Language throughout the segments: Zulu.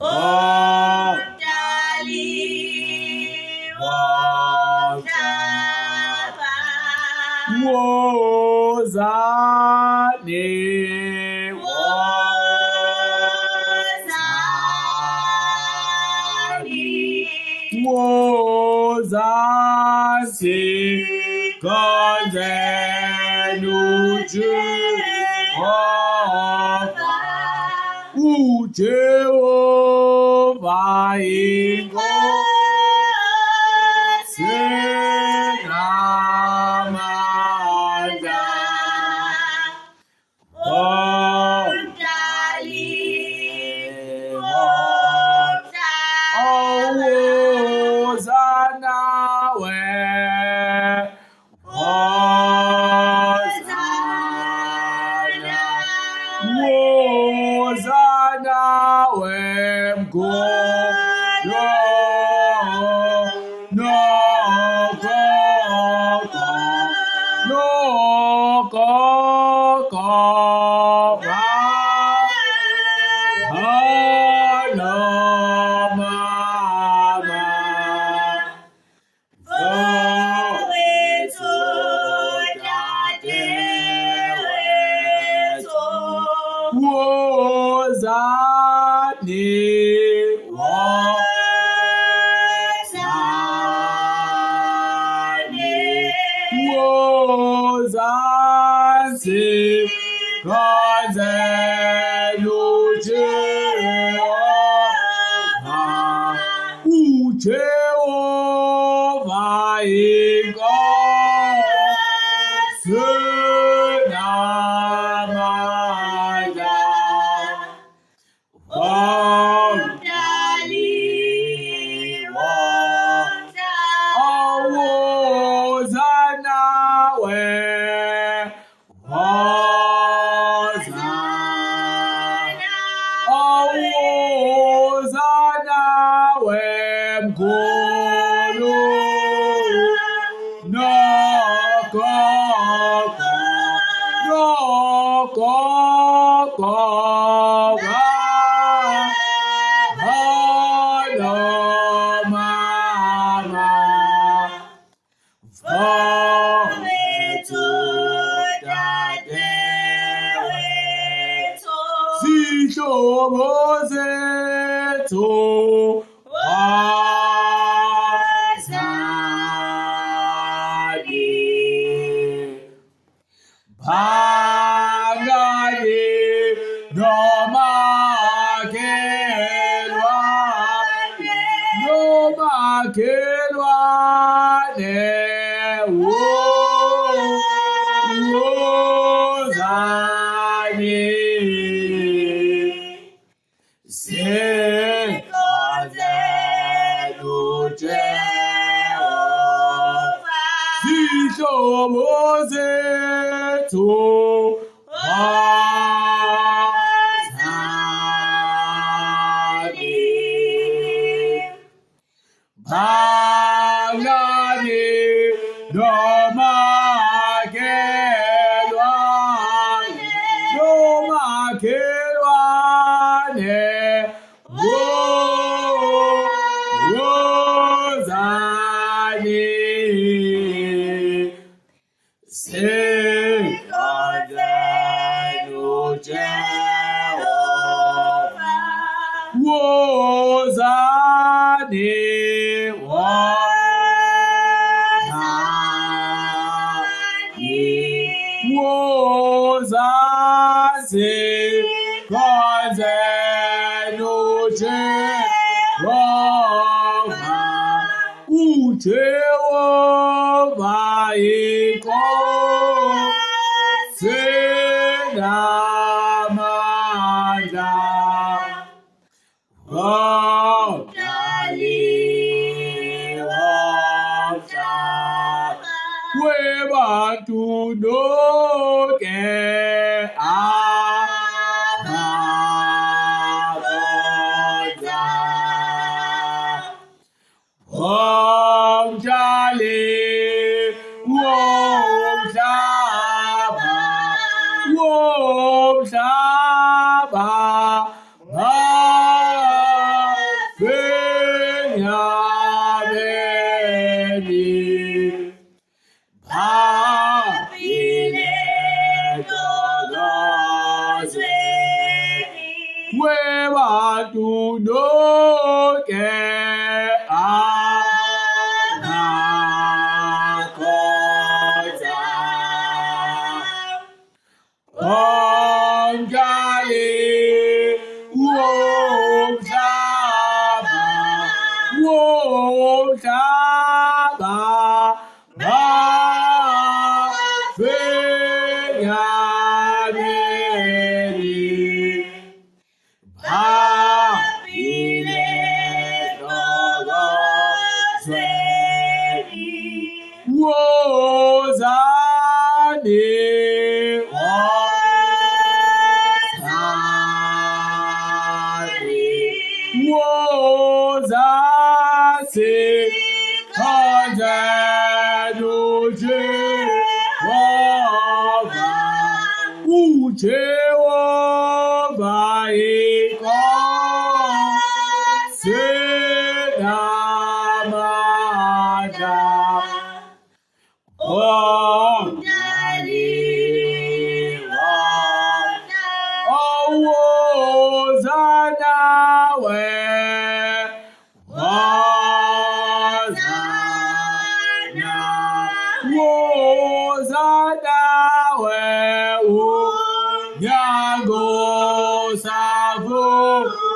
Omdali womhlaba. Wozani, Wozani. Wozani, sikhonze uJehova. UJehova iNkosi enamandla. Omdali womhlaba. Owozana we, Hosanna, Hosanna we mkhulu nokhokho, nokhokho nomama. Mfowethu, dadewethu. Wozani, Wozani. wozani, sikhonze uJehova. UJehova iNkosi enamandla. Omdali womhlaba. Owozana we, Hosanna. Owozana we mkhulu nokhokho, nokhokho nomama. Mfowethu, dadewethu. Zihlobo zethu, wozani, bangani nomakhelwane, nomakhelwane, wozani, sikhonze uJehova. Zihlobo zethu, wozani, bangani nomakhelwane, nomakhelwane, wozani, sikhonze uJehova. Wozani, wozani, wozani, sikhonze uJehova. UJehova iNkosi enamandla. Omdali womhlaba webantu nonke abakhonza. Omdali womhlaba, womhlaba, Webantu nonke abakhonza Omdali womhlaba womhlaba bafenyameni baphile ntokozweni wozani wozani wozasi khonze uJehova uJehova inkosi namandla. Owozanawe wozana wozanawe unyango savuliwe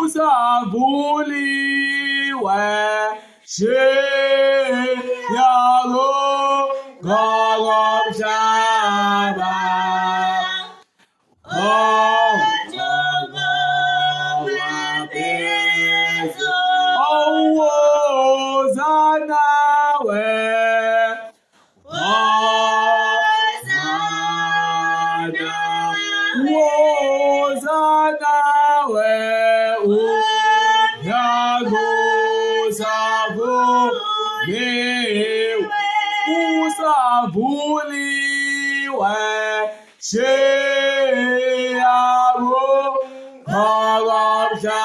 usavuliwe shiyago ngomhlaba. Owozanawe wozana wozanawe unyango savuliwe usavuliwe shiyago ngomhlaba.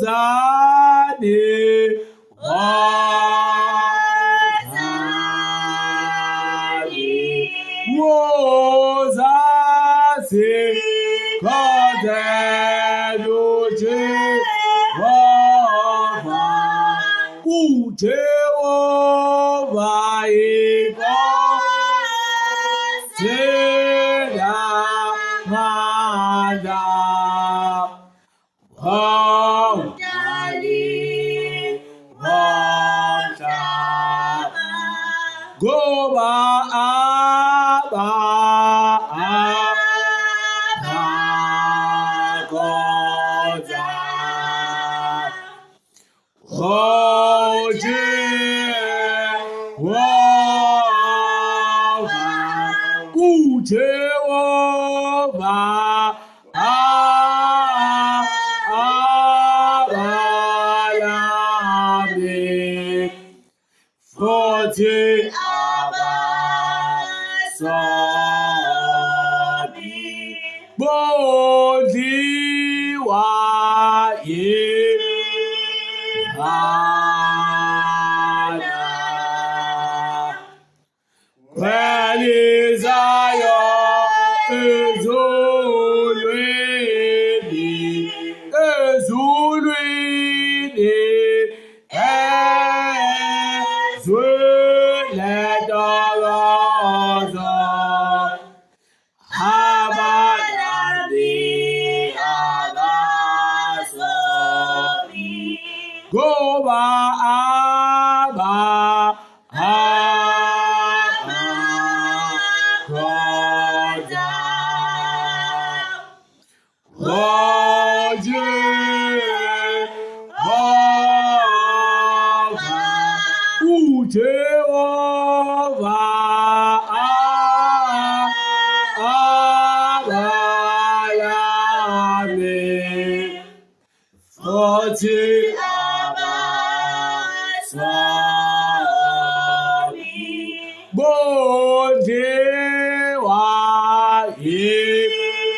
Wozani wozani wozasi khonze uJehova uJehova inkosi namandla. Ngoba abakhonza uJehova uJehova abalami futhi abasomi bodliwa yimvana kwelizayo ezulwini ezulwini ezweni lentokozo abalandi ngoba abakhonza uJehova uJehova abalami futhi bodliwa yimvana.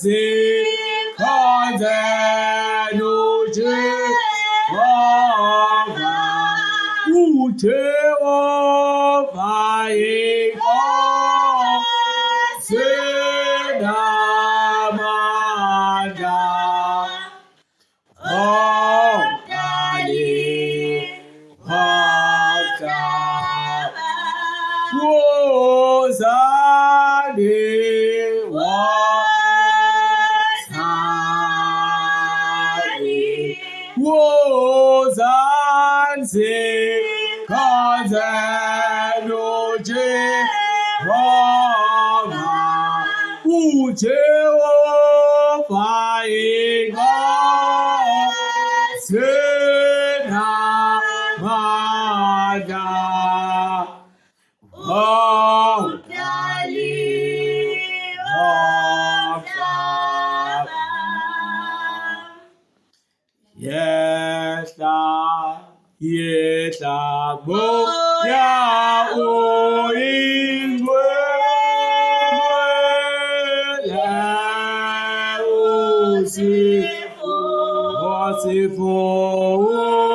Sikhonze noJehova, uJehova inkosi namandla. Omdali womhlaba. Wozani, wozani, wozani sikhonze noJehova, uJehova inkosi namandla. Omdali womhlaba. Yehla, yehla, moya oyingcwele,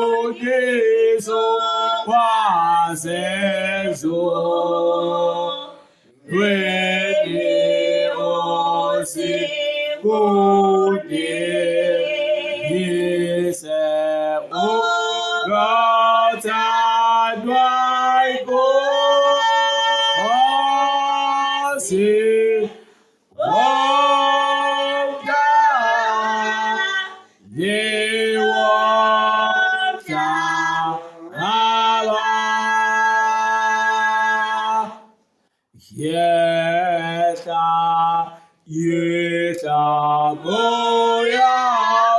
usifundiso wasezulwini, usifundise ukuthandwa yiNkosi. Yehla, yehla, moya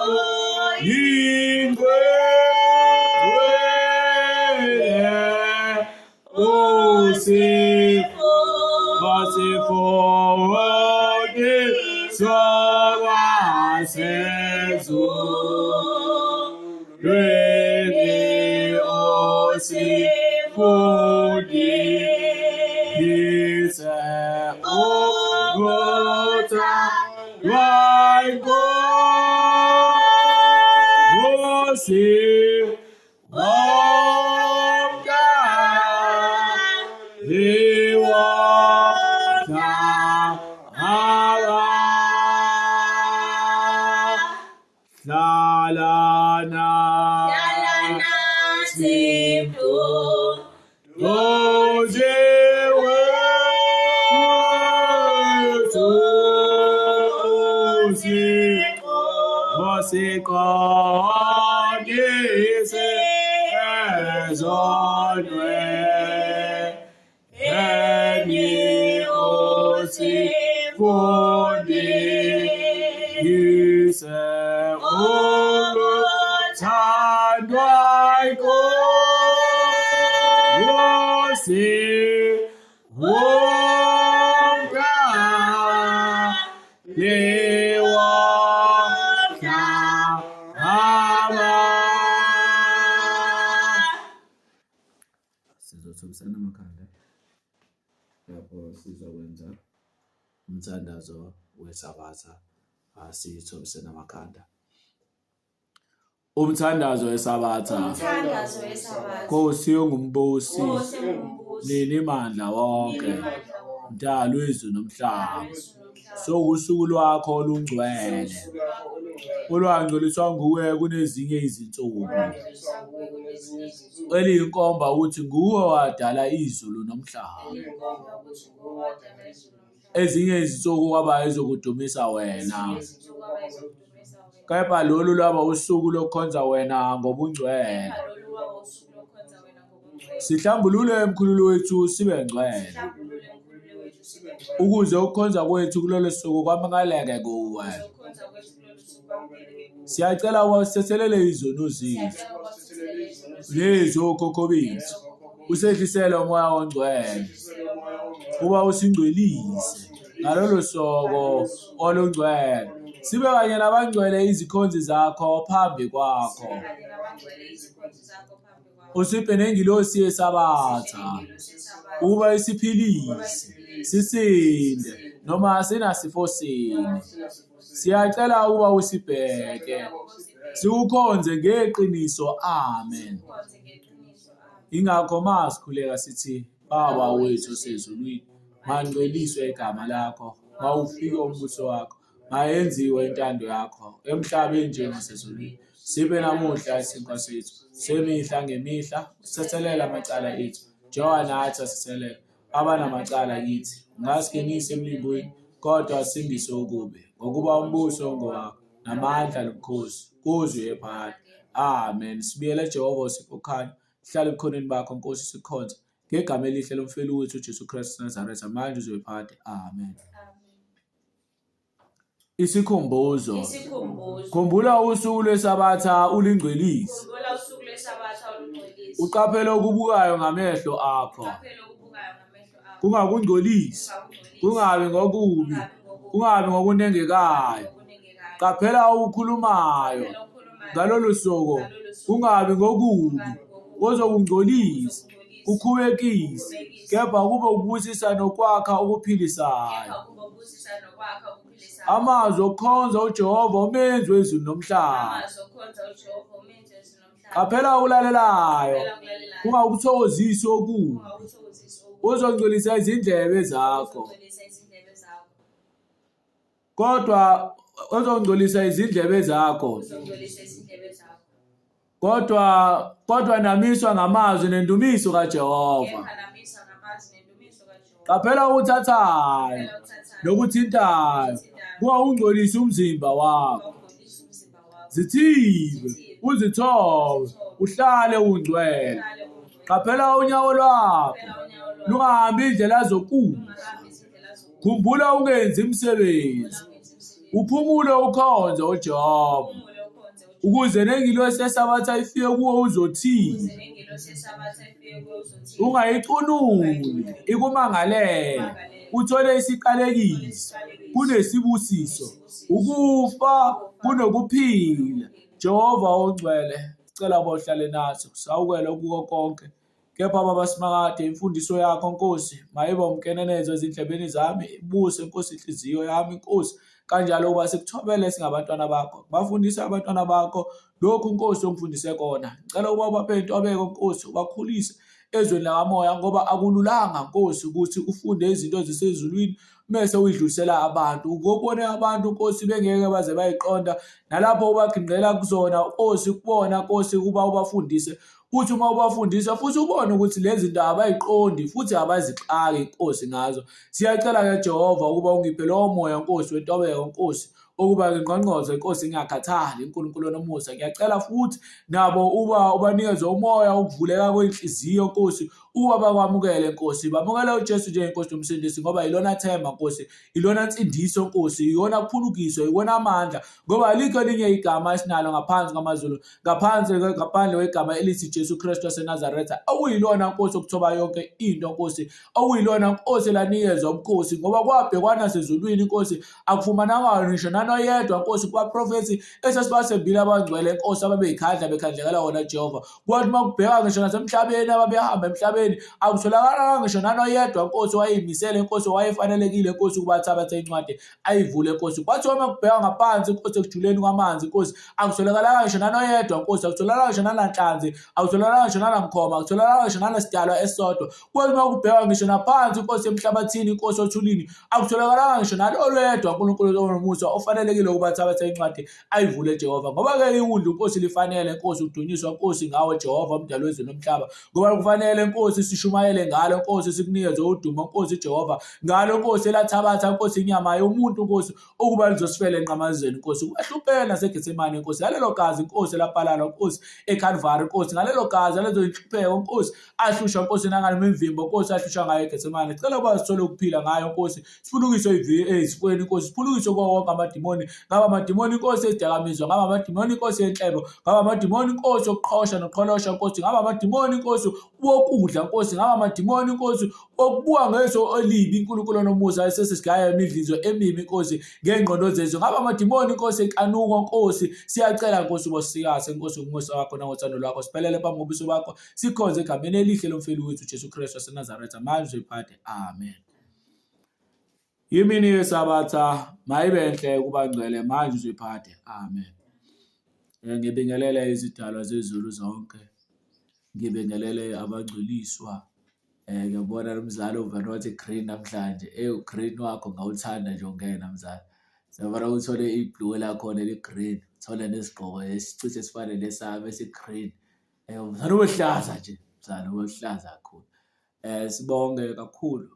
oyingcwele, usifundiso wasezulwini, usifundise ukuthandwa yiNkosi. Omdali womhlaba. Hlalana Doze wethu usiqondise ezonweni, usifundise ukuthandwa yiNkosi. Omdali womhlaba. Sizothobisana amakhanda lapho sizokwenza umthandazo weSabatha. Asithobisene amakhanda. Umthandazo weSabatha. Umthandazo weSabatha. Nkosi ongumbusi, Nkosi ongumbusi, nini mandla wonke, Mninimandla wonke, mdali wezulu nomhlaba. Mdali wezulu nomhlaba. Sowusuku lwakho olungcwele, Sewusuku lwakho olungcwele, olwangcweliswa nguwe kunezinye izinsuku, olwangcweliswa nguwe kunezinye izinsuku, eliyinkomba ukuthi nguwe owadala izulu nomhlaba. eliyinkomba ukuthi nguwe owadala izulu nomhlaba. Ezinye izinsuku kwaba ezokudumisa wena, Ezinye izinsuku kwaba ezokudumisa wena. kepha lolu lwaba usuku lokukhonza wena ngobungcwele. Kepha lolu lwaba usuku lokukhonza wena ngobungcwele. Sihlambulule mkhululi wethu sibe ngcwele, Sihlambulule mkhululi wethu sibe ngcwele. ukuze ukukhonza kwethu kulolu suku kwamukeleke kuwe. Ukuze ukukhonza kwethu kulolu suku kwamukeleke kuwe. Siyacela ukuba usithethelele izono zethu Siyacela ukuba usithethelele izono zethu nezokhokho bethu, nezokhokho bethu. usehlisele umoya ongcwele Usehlisele umoya ongcwele uba usingcwelise ngalolu suku olungcwele, sibe kanye nabangcwele izikhonzi zakho phambi kwakho. Sibe kanye nabangcwele izikhonzi zakho phambi kwakho. Usiphe nengilosi yeSabatha Usiphe nengilosi yeSabatha ukuba isiphilise sisinde Noma sinasifo sini, siyacela ukuba usibheke, sikukhonze ngeqiniso. Amen. Ingakho masikhuleka sithi, Baba wethu osezulwini, mangcweliswe igama lakho, mawufike umbuso wakho, mayenziwe intando yakho emhlabeni njengasezulwini. Siphe namuhla isinkwa sethu semihla ngemihla, usithethelele amacala ethu njengoba nathi asithelela abanamacala kithi. Ungasingenisi emlingweni, kodwa sindise okubi, ngokuba umbuso ungowakho namandla nobukhosi kuze uye phakade. Amen. Sibuyele Jehova usiphe ukukhanya. Hlala ebukhoneni bakho Nkosi sikhonze ngegama elihle lomfeli wethu uJesu Kristu Nazaretha manje uze uphakade. Amen. Isikhumbuzo. Isikhumbuzo. Khumbula usuku lweSabatha ulingcwelise. Khumbula usuku lweSabatha ulungcwelise. Uqaphele okubukayo ngamehlo akho. Uqaphele okubukayo ngamehlo akho. Kungakungcolisi. Kungakungcolisi. Kungabi ngokubi. Kungabi ngokubi. Kungabi ngokunengekayo. Ngokunengekayo. Qaphela okukhulumayo Qaphela okukhulumayo. ngalolu suku. Ngalolu suku. Kungabi ngokubi. Kungabi ngokubi. Kuzokungcolisa. Kuzokungcolisa. Kukhubekise. Kukhubekise. Kepha kube ukubusisa nokwakha okuphilisayo. Kepha kube ukubusisa nokwakha okuphilisayo. Amazwi okukhonza uJehova umenzi wezulu nomhlaba. Amazwi okukhonza uJehova umenzi wezulu nomhlaba. Qaphela okulalelayo. Qaphela okulalelayo. Kungakuthokozisi okubi. Kungakuthokozisi okubi. Uzongcolisa izindlebe zakho. Uzongcolisa izindlebe zakho. Kodwa uzongcolisa izindlebe zakho. Uzongcolisa izindlebe zakho. Kodwa namiswa ngamazwi nendumiso kaJehova. Kepha namiswa ngamazwi nendumiso kaJehova. Qaphela okuthathayo Qaphela okuthathayo. nokuthintayo Nokuthintayo. kungawungcolisi umzimba wakho. Kungawungcolisi umzimba wakho. Zithibe, Zithibe. uzithobe, Uzithobe. uhlale ungcwele. Uhlale ungcwele. Qaphela unyawo lwakho Qaphela unyawo lwakho. lungahambi indlela zokubi. Lungahambi izindlela zokubi. Khumbula ungenzi imisebenzi, Khumbula ungenzi imisebenzi. uphumule ukhonze uJehova. Uphumule ukhonze uJehova. Ukuze nengilosi yeSabatha ifike kuwe uzothile. Ukuze nengilosi yeSabatha ifike kuwe uzothile. Ungayicunuli ikumangalele, uthole isiqalekiso kunesibusiso, ukufa kunokuphila. Jehova ongcwele, sicela ukuba uhlale nathi, usawukele kuko konke. Kepha Baba Simakade, imfundiso yakho Nkosi mayibe umkenenezo ezindlebeni zami, ibuse Nkosi inhliziyo yami Nkosi, kanjalo ukuba sikuthobele singabantwana bakho. Bafundise abantwana bakho lokhu Nkosi ongifundise kona. Ngicela ukuba ubaphe intobeko Nkosi, ubakhulise ezweni lakamoya ngoba akululanga Nkosi ukuthi ufunde izinto ezisezulwini mese uyidlulisela abantu. Ukubone abantu Nkosi bengeke baze bayiqonda nalapho ubagingqela kuzona Nkosi kubona Nkosi ukuba ubafundise Uthi uma ubafundisa futhi ubone ukuthi lezi zinto abayiqondi futhi abazixaki Nkosi ngazo. Siyacela-ke Jehova ukuba ungiphe lowo moya Nkosi wentobeko Nkosi ukuba ngingqongqoze Nkosi ngingakhathali uNkulunkulu onomusa. Ngiyacela futhi nabo uba ubanikeze umoya ukuvuleka kwenhliziyo Nkosi ukuba bakwamukele Nkosi, bamukele uJesu njengeNkosi nomsindisi ngoba yilona themba Nkosi, ilona nsindiso Nkosi, iyona kuphulukiswa, iwona amandla ngoba alikho elinye igama esinalo ngaphansi kwamazulu ngaphansi ngaphandle kwegama elithi Jesu Kristu waseNazaretha okuyilona Nkosi okuthoba yonke into Nkosi okuyilona Nkosi elanikezwa ubukhosi ngoba kwabhekwana sezulwini Nkosi akufumananga ngisho nanoyedwa Nkosi kubaprofethi esesibasembile abangcwele Nkosi ababeyikhandla bekhandlekela wona Jehova kwathi uma kubheka ngisho nasemhlabeni ababehamba emhlabeni akutholakalanga ngisho nanoyedwa Nkosi wayeyimisele Nkosi wayefanelekile Nkosi ukuba athabathe incwadi ayivule Nkosi. Kwathiwa uma kubheka ngaphansi Nkosi ekujuleni kwamanzi Nkosi akutholakalanga ngisho nanoyedwa Nkosi, akutholakalanga ngisho nananhlanzi, akutholakalanga ngisho nanamkhoma, akutholakalanga ngisho nanasidalwa esisodwa. Kwathi uma kubheka ngisho naphansi Nkosi emhlabathini Nkosi othulini akutholakalanga ngisho nalolwedwa uNkulunkulu onomusa ofanelekile ukuba athabathe incwadi ayivule Jehova. Ngoba-ke iwundlu Nkosi lifanele Nkosi ukudunyiswa Nkosi ngawe Jehova umdali wezulu nomhlaba. Ngoba kufanele Nkosi sishumayele ngalo Nkosi sikunikeze udumo Nkosi Jehova ngalo Nkosi elathabatha Nkosi inyama yomuntu Nkosi ukuba lizosifela enqamazeni Nkosi kwahlupheka naseGetsemane Nkosi ngalelo gazi Nkosi elaphalala Nkosi eCalvary Nkosi ngalelo gazi alezo inhlupheko Nkosi ahlushwa Nkosi nangale mivimbo Nkosi ahlushwa ngayo eGetsemane cela ukuba sithole ukuphila ngayo Nkosi siphulukiswe ezifweni Nkosi siphulukiswe kuwo wonke amadimoni ngaba amadimoni Nkosi ezidakamizwa ngaba amadimoni Nkosi yenhlebo ngaba amadimoni Nkosi okuqhosha noqholosha Nkosi ngaba amadimoni Nkosi wokudla Nkosi ngaba amadimoni Nkosi okubuka ngeso elibi uNkulunkulu onomusa esesigaya imidlizo emibi Nkosi ngengqondo zethu ngaba amadimoni Nkosi enkanuko Nkosi siyacela Nkosi ubosikase Nkosi ngomusa wakho nangothando lwakho siphelele phambi kobuso bakho sikhonze egameni elihle lomfeli wethu Jesu Kristu waseNazaretha manje uzoyiphathe amen. Imini yeSabatha mayibe nhle kubangcwele manje uzoyiphakade. Amen. Ngibingelele izidalwa zezulu zonke, ngibingelele abangcweliswa. Ngiyabona lo mzali uvele wathi green namhlanje, eyi u-green wakho ngawuthanda nje ungena mzala. Siyabona uthole ibhulukwe lakhona eli-green, uthole nesigqoko esicishe sifane nesami esi-green. Mzala ubuhlaza nje, mzala ubuhlaza kakhulu. Sibonge kakhulu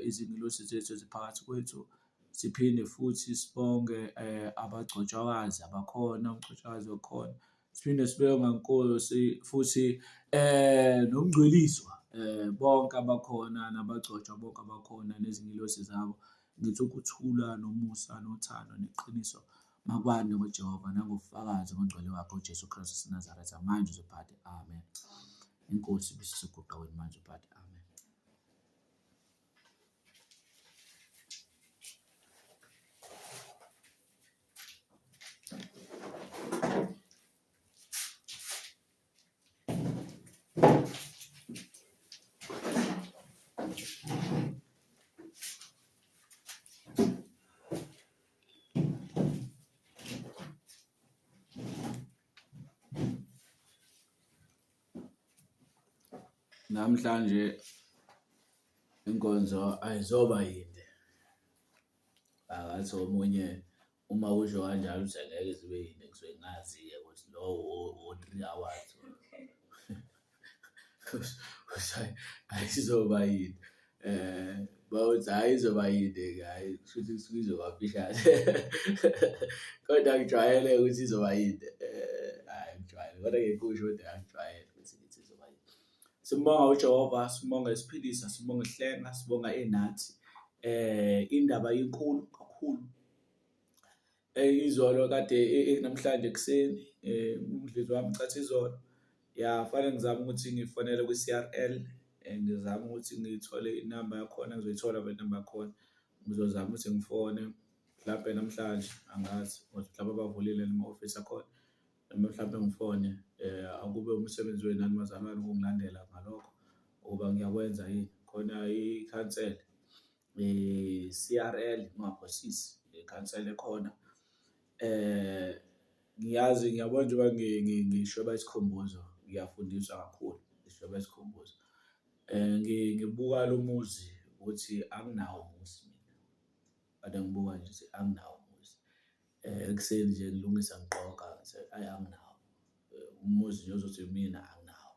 izingilosi zethu eziphakathi kwethu, siphinde futhi sibonge abagcotshwakazi abakhona, umgcotshwakazi okhona. Siphinde sibonge Nkosi futhi nomngcweliswa bonke abakhona nabagcotshwa bonke abakhona nezingilosi zabo. Ngithi ukuthula nomusa nothando neqiniso makwande ngoJehova nangobufakazi bongcwele wakhe uJesu Kristu waseNazaretha manje uzophakade. Amen. Inkosi ibusise uguqa wenu manje uphakade. Amen. Namhlanje inkonzo ayizoba yinde. Akathi omunye uma usho kanjalo uthi angeke zibe yinde ngisuke ngazi-ke ukuthi lowo o-three hours. Ayizoba yinde bawuthi hhayi izoba yinde-ke hhayi kushuthi kusuke izoba mfishane. Kodwa ngijwayele ukuthi izoba yinde hhayi ngijwayele kodwa ngeke ngikusho kodwa ngijwayele ukuthi ngithi izoba yinde. Simbonga uJehova, simbonga esiphilisa, sibonga ehlenga, sibonga enathi. Indaba inkulu kakhulu. Izolo kade namhlanje ekuseni umdlezi wami cha izolo ya fanele ngizame ukuthi ngifonele kwi-C_R_L ngizame ukuthi ngithole inamba yakhona ngizoyithola vele inamba yakhona. Ngizozama ukuthi ngifone mhlampe namhlanje angazi ukuthi mhlampe bavulile yini ama-ofisi akhona. Noma mhlampe ngifone akube umsebenzi wenu nani bazalwane ukungilandela ngalokho ukuba ngiyakwenza yini. Khona ikhansela i-C_R_L ungaphosisi ikhansela ekhona. Ngiyazi ngiyabona njengoba ngishweba isikhumbuzo ngiyafundiswa kakhulu, ngishweba isikhumbuzo. Ngibuka lo muzi ukuthi anginawo umuzi mina, kade ngibuka nje ukuthi anginawo umuzi. Ekuseni nje ngilungisa ngigqoka ngithi ayi anginawo umuzi nje ozothi imina anginawo.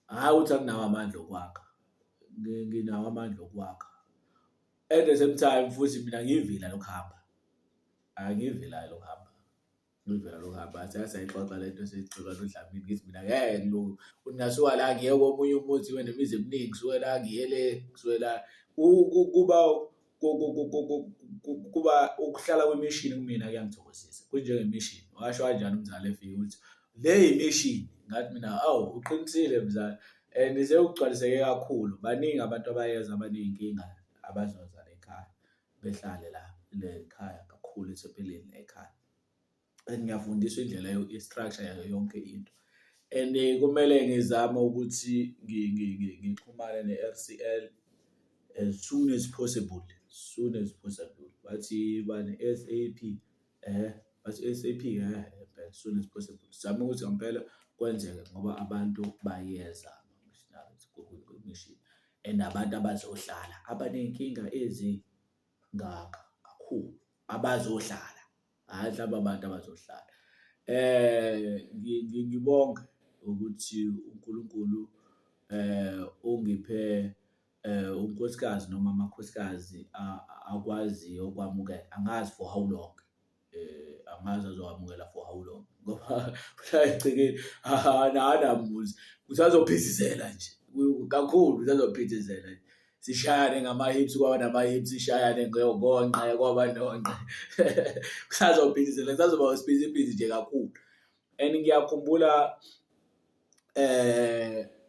Hhayi ukuthi anginawo amandla okwakha, nginawo amandla okwakha. At the same time futhi mina ngiyivila lokuhamba, angiyivila lokuhamba. Ngivela lokuhamba athi asayixoxa le nto seyixoxa noDlamini ngithi mina ngeke ngilunge uthi ngasuka la ngiye komunye umuzi nemizi eminingi ngisuke la ngiye le ngisuke la kuba kuba ukuhlala kwemishini kumina kuyangithokozisa kunjengemishini washo kanjani umzali efika ukuthi le yimishini ngathi mina awu uqinisile mzali and sekugcwaliseke kakhulu baningi abantu abayeza abaney'nkinga abazoza la ekhaya behlale la le khaya kakhulu ethempelini la ekhaya. And ngiyafundiswa indlela i-structure yayo yonke into and kumele ngizame ukuthi ngixhumane ne-R_C_L as soon as possible, soon as possible. Bathi bani S_A_P bathi S_A_P as soon as possible. Sizame ukuthi ngempela kwenzeke ngoba abantu bayeza kwimishini and abantu abazohlala abaney'nkinga ezingaka kakhulu abazohlala. Hhayi mhlawumbe abantu abazohlala. Ngibonge ukuthi uNkulunkulu ungiphe unkosikazi noma amakhosikazi akwaziyo ukwamukela, angazi for how long. Angazi azowamukela for how long ngoba egcineni akanamuzi usazophithizela nje kakhulu usazophithizela nje. Sishayane ngama-hips kwaba nama-hips, sishayane ngonqe kwaba nonqe. Kusazophithizela kusazoba isiphithiphithi nje kakhulu and ngiyakhumbula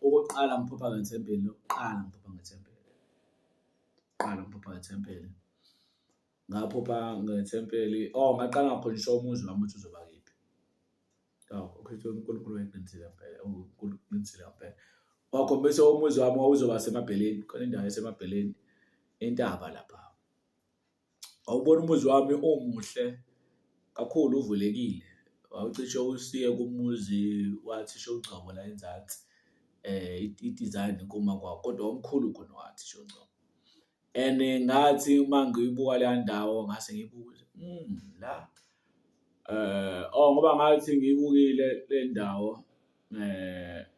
okokuqala ngiphupha ngethempeli lokuqala ngiphupha ngethempeli, kuqala ngiphupha ngethempeli. Ngaphupha ngethempeli, oh ngaqala ngakhonjiswa umuzi wami ukuthi uzoba kephi. Awu uKristu uNkulunkulu wayeqinisile ngempela, uNkulunkulu uqinisile ngempela. Wakhombisa umuzi wami wawuzoba semabheleni, khona indawo esemabheleni, intaba lapha. Wawubona umuzi wami umuhle kakhulu uvulekile, wawucishe usiye kumuzi wathisha uNgcobo la enzansi i-design ukuma kwawo, kodwa wawumkhulu kunowathisha uNgcobo. And ngathi uma ngiyibuka leya ndawo ngase ngiyibuka ukuthi la oh ngoba ngathi ngiyibukile le ndawo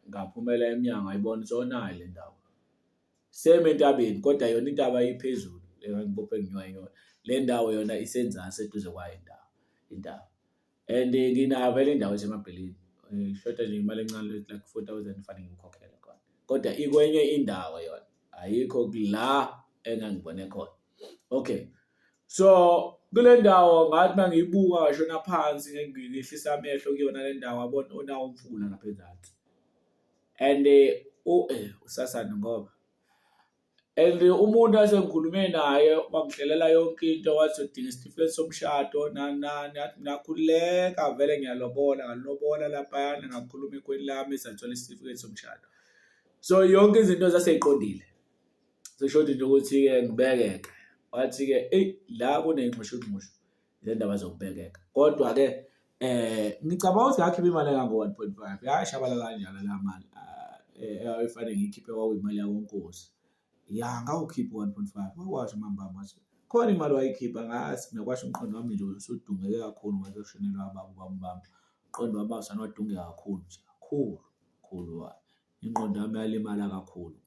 ngaphumela emnyango ngayibona ukuthi oh nayi le ndawo. Same entabeni kodwa yona intaba iphezulu le engangibophe nginyuka ngiyona. Le ndawo yona isenzansi eduze kwayo indawo intaba. And nginayo vele indawo esemabheleni ishoda nje imali encane like 4,000 kufanele ngikhokhele khona. Kodwa ikwenye indawo yona ayikho la engangibone khona. Okay, so kule ndawo ngathi uma ngiyibuka ngashona phansi ngehlisa amehlo kuyona le ndawo ngabona unawo umfula lapha enzansi. And usasana ngoba and umuntu asengikhulume naye wangihlelela yonke into wathi udinga isitifiketi somshado nani nani athi mina khululeka vele ngiyalobola ngalobola laphayana ngakhuluma ekhweni lami sathola isitifiketi somshado. So yonke izinto zaseyiqondile. Seshoda nje ukuthi-ke ngibekeke wathi-ke eyi la kuney'nxushunxushu le ndaba zokubekeka. Kodwa-ke ngicabanga ukuthi ngakhipha imali engango-1.5 yashabalala kanjalo leya mali eyayifanele ngiyikhiphe kwakuyimali yakoNkosi. Ya ngawukhipha u-1.5 wakwasho umambami wathi khona imali wayikhipha ngazi mina kwasho umqondo wami nje usudungeke kakhulu ngoba sekushonelwe ubaba ubaba bami. Umqondo wami awusane wadungeka kakhulu nje kakhulu kakhulu ingqondo yami yalimala kakhulu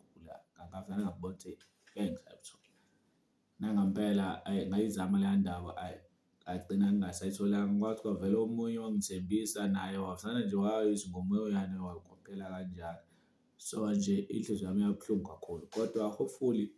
ngavele ngakubona ukuthi ngeke ngisayithola. Nangampela ayi ngayizama leya ndaba ayi ngagcina ngingasayitholanga kwathi kwavela omunye wangithembisa naye wavele nje wayizwa ngomoyana kwaphela kanjalo. So nje inhliziyo yami yabuhlungu kakhulu kodwa hopefully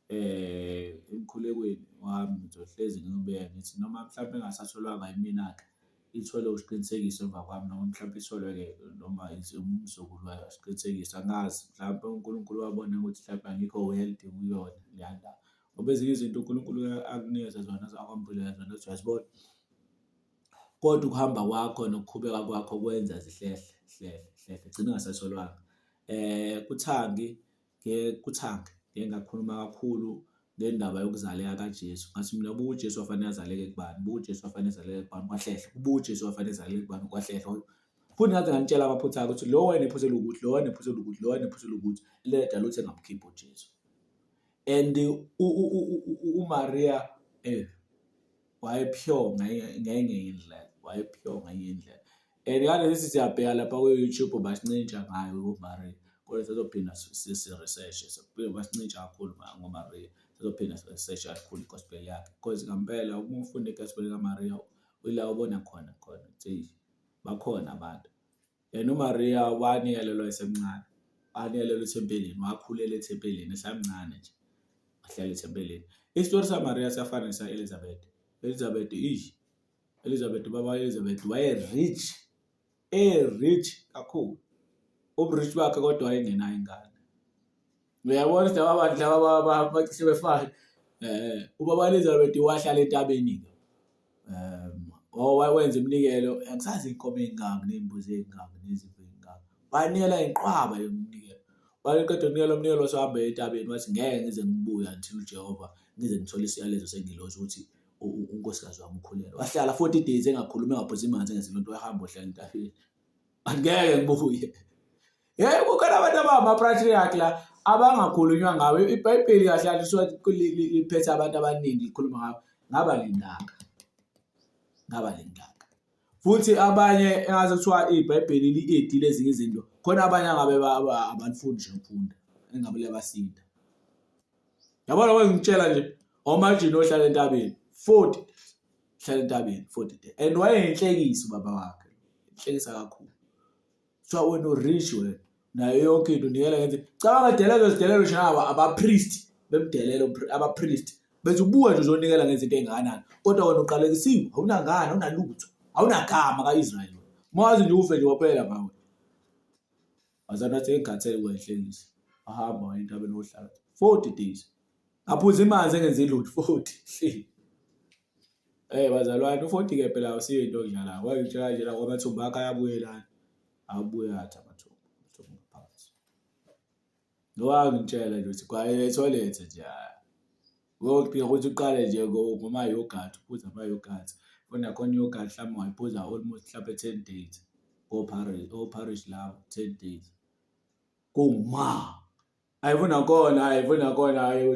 emkhulekweni wami ngizohlezi ngibeka ngithi noma mhlampe ingasatholwanga yimina-ke itholwe usiqinisekiso emva kwami noma mhlampe itholwe-ke noma umzukulu wayo isiqinisekiso angazi mhlampe uNkulunkulu wabona ukuthi mhlampe angikho worthy kuyona leya ndawo. Ngoba ezinye izinto uNkulunkulu akunikeze zona akwambulela zona uthi uyazibona, kodwa ukuhamba kwakho nokuqhubeka kwakho kwenza zihlehle zihlehle zihlehle gcine ungasatholwanga. Kuthangi kuthangi ngike ngakhuluma kakhulu ngendaba yokuzaleka kaJesu, ngathi mina buka uJesu wafanele azaleke kubani, buka uJesu wafanele azaleke kubani kwahlehla, buka uJesu wafanele azaleke kubani kwahlehla. Futhi ngaze nganitshela amaphutha akhe ukuthi lo wayenephutha elukuthi, lo wayenephutha elukuthi, lo wayenephutha elukuthi, eledala ukuthi engamkhiphi uJesu. And uMaria waye-pure ngenye indlela, waye-pure ngenye indlela. And ngalesi siyabheka lapha ku-YouTube basincintsha ngayo uMaria kodwa sisazophinda si-research-e basincintsha kakhulu ngoMaria. Sisazophinda si-research-e kakhulu i-gospel yakhe because ngampela uma ufunda i-gospel kaMaria ila ubona khona khona ukuthi eyi bakhona abantu. Yena uMaria wanikelelwa esemncane, wanikelelwa ethempelini, wakhulela ethempelini esamncane nje, wahlala ethempelini. Isitori saMaria siyafana nesa-Elizabeth. Elizabeth ish, Elizabeth ubaba Elizabeth waye-rich, e-rich kakhulu. Ubu-rich bakhe kodwa wayengenayo ingane. Uyabona ukuthi laba bantu laba bacishe befane. Ubaba Elizabeth wahlala entabeni-ke. Wenza iminikelo, angisazi iy'nkomo ey'ngaki ney'mbuzi ey'ngaki nezimvu ey'ngaki. Wanikela inqwaba yeminikelo. Wayeqeda ukunikela umnikelo wasehamba eya entabeni wathi ngeke ngize ngibuye until uJehova ngize ngithole isiyalezo sengilosi ukuthi unkosikazi wami ukhulelwe. Wahlala 40 days engakhulumi engaphuzi manzi engenzi lutho wahamba wahlala entabeni. Angeke ngibuye. Yebo kukhona abantu abangama-patriarch la abangakhulunywa ngabo. IBhayibheli kahle kahle lisuke liphethe abantu abaningi likhuluma ngabo. Ngaba lindaka. Ngaba lindaka. Futhi abanye engaze kuthiwa iBhayibheli li-edile ezinye izinto. Khona abanye angabe abalifundi nje ukufunda engabe liyabasinda. Yabona ngikutshela nje omajini ohlala entabeni 40 hlala entabeni 40 days and wayeyinhlekisa ubaba wakhe. Inhlekisa kakhulu. Kuthiwa wena u-rich wena nayo yonke into unikela ngenze cabanga delelo zidelelo nje aba abapriest bemdelelo abapriest bethi ubuka nje uzonikela ngezinto ey'ngakanani kodwa wena uqalekisiwe awunangane awunalutho awunagama ka-Israyeli uma wazi nje ufe nje waphela ngawe wazana wathi engikhathele kwenhlekisa wahamba waya entabeni wohlala 40 days aphuze imanzi engenzi lutho 40 Eh bazalwane u-40 ke phela awusiyo into okudlalayo. Wayitshela nje la kwamathumbu akhe ayabuyelana. Abuye athi amathumbu, amathumbu ngaphansi. Lo wangitshela nje ukuthi kwaye ethoyilethe nje. Uyodinga ukuthi uqale nje ngoma-yoghurt, uphuze ama-yoghurt. Futhi nakhona i-yoghurt mhlawumbe ungayiphuza almost mhlampe 10 days, o-porridge, o-porridge labo 10 days. Kuma. Hhayi futhi nakhona, hhayi futhi nakhona, hhayi